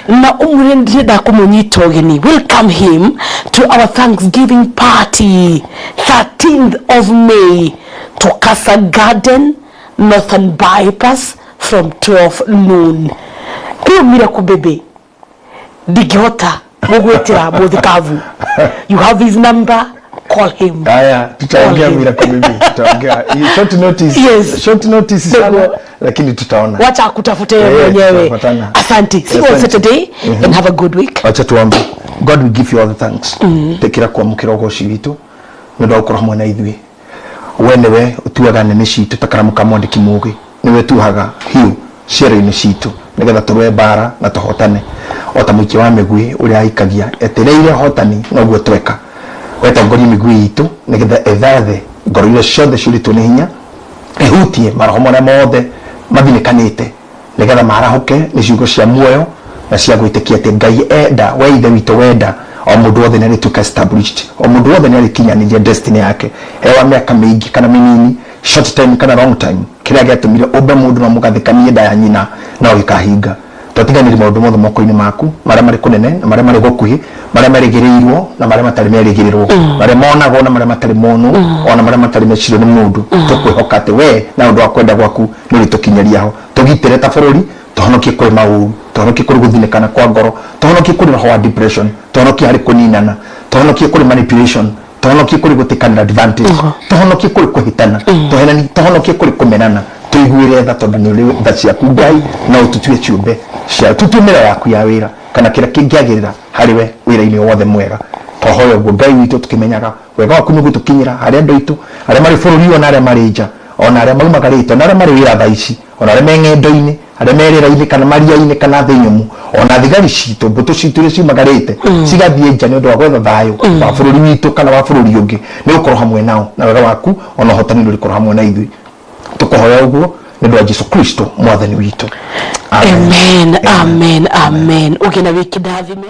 A: na ũmwĩre ndĩrenda kũmũnyita ũgeni. Welcome him to our Thanksgiving party, 13th of May, to Casa Garden, Northern Bypass, from 12 noon. Rĩu Miracle Baby ndingĩhota gũgwĩtĩra mũthikabu. You have his number, call him.
B: Haya, tutaongea.
A: Call him.
B: Miracle Baby, tutaongea. Short notice.
A: Yes.
B: Short notice sana,
A: Ndio.
B: lakini tutaona.
A: Wacha akutafute yeye
B: Eh,
A: mwenyewe.
B: tutapatana.
A: Asante, see you on
B: Asante.
A: Saturday and have a good week.
B: Acha tuombe. God, we give you all the thanks. Tekira kwamũkĩra ũgoci witũ nĩ ũndũ wa gũkorwo hamwe na ithuĩ. We nĩwe ũtuaga nĩmĩ citũ ta karamu ka mwandĩki mũgĩ, nĩwe tuhaga hiũ ciero-inĩ citũ nĩgetha tũrũe mbara na tũhotane o ta mũikia wa mĩguĩ ũrĩa aikagia etereire hotani. Noguo tweka, wetongorie mĩguĩ itũ nĩgetha ĩthathe ngoro iria ciothe ciũrĩtwo nĩ hinya, ĩhutie maroho marĩa mothe mathinĩkanĩte nĩgetha marahũke nĩ ciugo cia muoyo na cia gwĩtĩkia atĩ Ngai enda, we Ithe witũ wenda, o mũndũ wothe nĩ arĩtuĩka established, o mũndũ wothe nĩ arĩkinyanĩria destiny yake, ewa mĩaka mĩingĩ kana mĩnini, short time kana long time. Kĩrĩa gĩatũmire ũmbe mũndũ na mũgathĩkanie nda ya nyina no gĩkahinga. Twatiganĩria maũndũ mothe moko-inĩ maku, marĩa marĩ kũnene na marĩa marĩ gũkuhĩ, marĩa marĩgĩrĩirwo na marĩa matarĩ merĩgĩrĩrwo, marĩa monagwo na marĩa matarĩ monwo, ona marĩa matarĩ mecirio nĩ mũndũ. Tũkwĩhoka atĩ we na ũndũ wa kwenda gwaku nĩ ũrĩtũkinyĩria ho. Tũgitĩre ta bũrũri, tũhonokie kũrĩ maũru, tũhonokie kũrĩ gũthinĩkana kwa ngoro, tũhonokie kũrĩ roho wa depression, tũhonokie harĩ kũninana, tũhonokie kũrĩ manipulation, tũhonokie kũrĩ gũtĩkanĩra advantage, tũhonokie kũrĩ kũhĩtana, tũhonokie kũrĩ kũmenana. Tũiguĩre tha, tondũ nĩ ũrĩ tha ciaku. Ngai, no ũtũtue ciũmbe cia tũtue mĩra yaku ya wĩra kana kĩrĩa kĩngĩagĩrĩra harĩ we wĩra-inĩ wothe mwega. Twahoya ũguo, Ngai witũ, tũkĩmenyaga wega waku nĩ ũgũtũkinyĩra harĩ andũ aitũ arĩa marĩ bũrũri ũyũ na arĩa marĩ nja, ona arĩa maumagarĩte, ona arĩa marĩ wĩra thaa ici, ona arĩa me ng'endo-inĩ, arĩa me rĩera-inĩ kana maria-inĩ kana thĩ nyũmũ, ona thigari citũ, mbũtũ citũ iria ciumagarĩte cigathiĩ nja nĩ ũndũ wa gwetha thayũ wa bũrũri witũ kana wa bũrũri ũngĩ, nĩ gũkorwo hamwe nao na wega waku ona ũhotani nĩ ũrĩkorwo hamwe na ithuĩ. Tũkũhoya ũguo nĩ ũndũ wa Jesu Kristo Mwathani witũ.
A: Amen, amen, amen. Ũgĩe na wiki ndathime.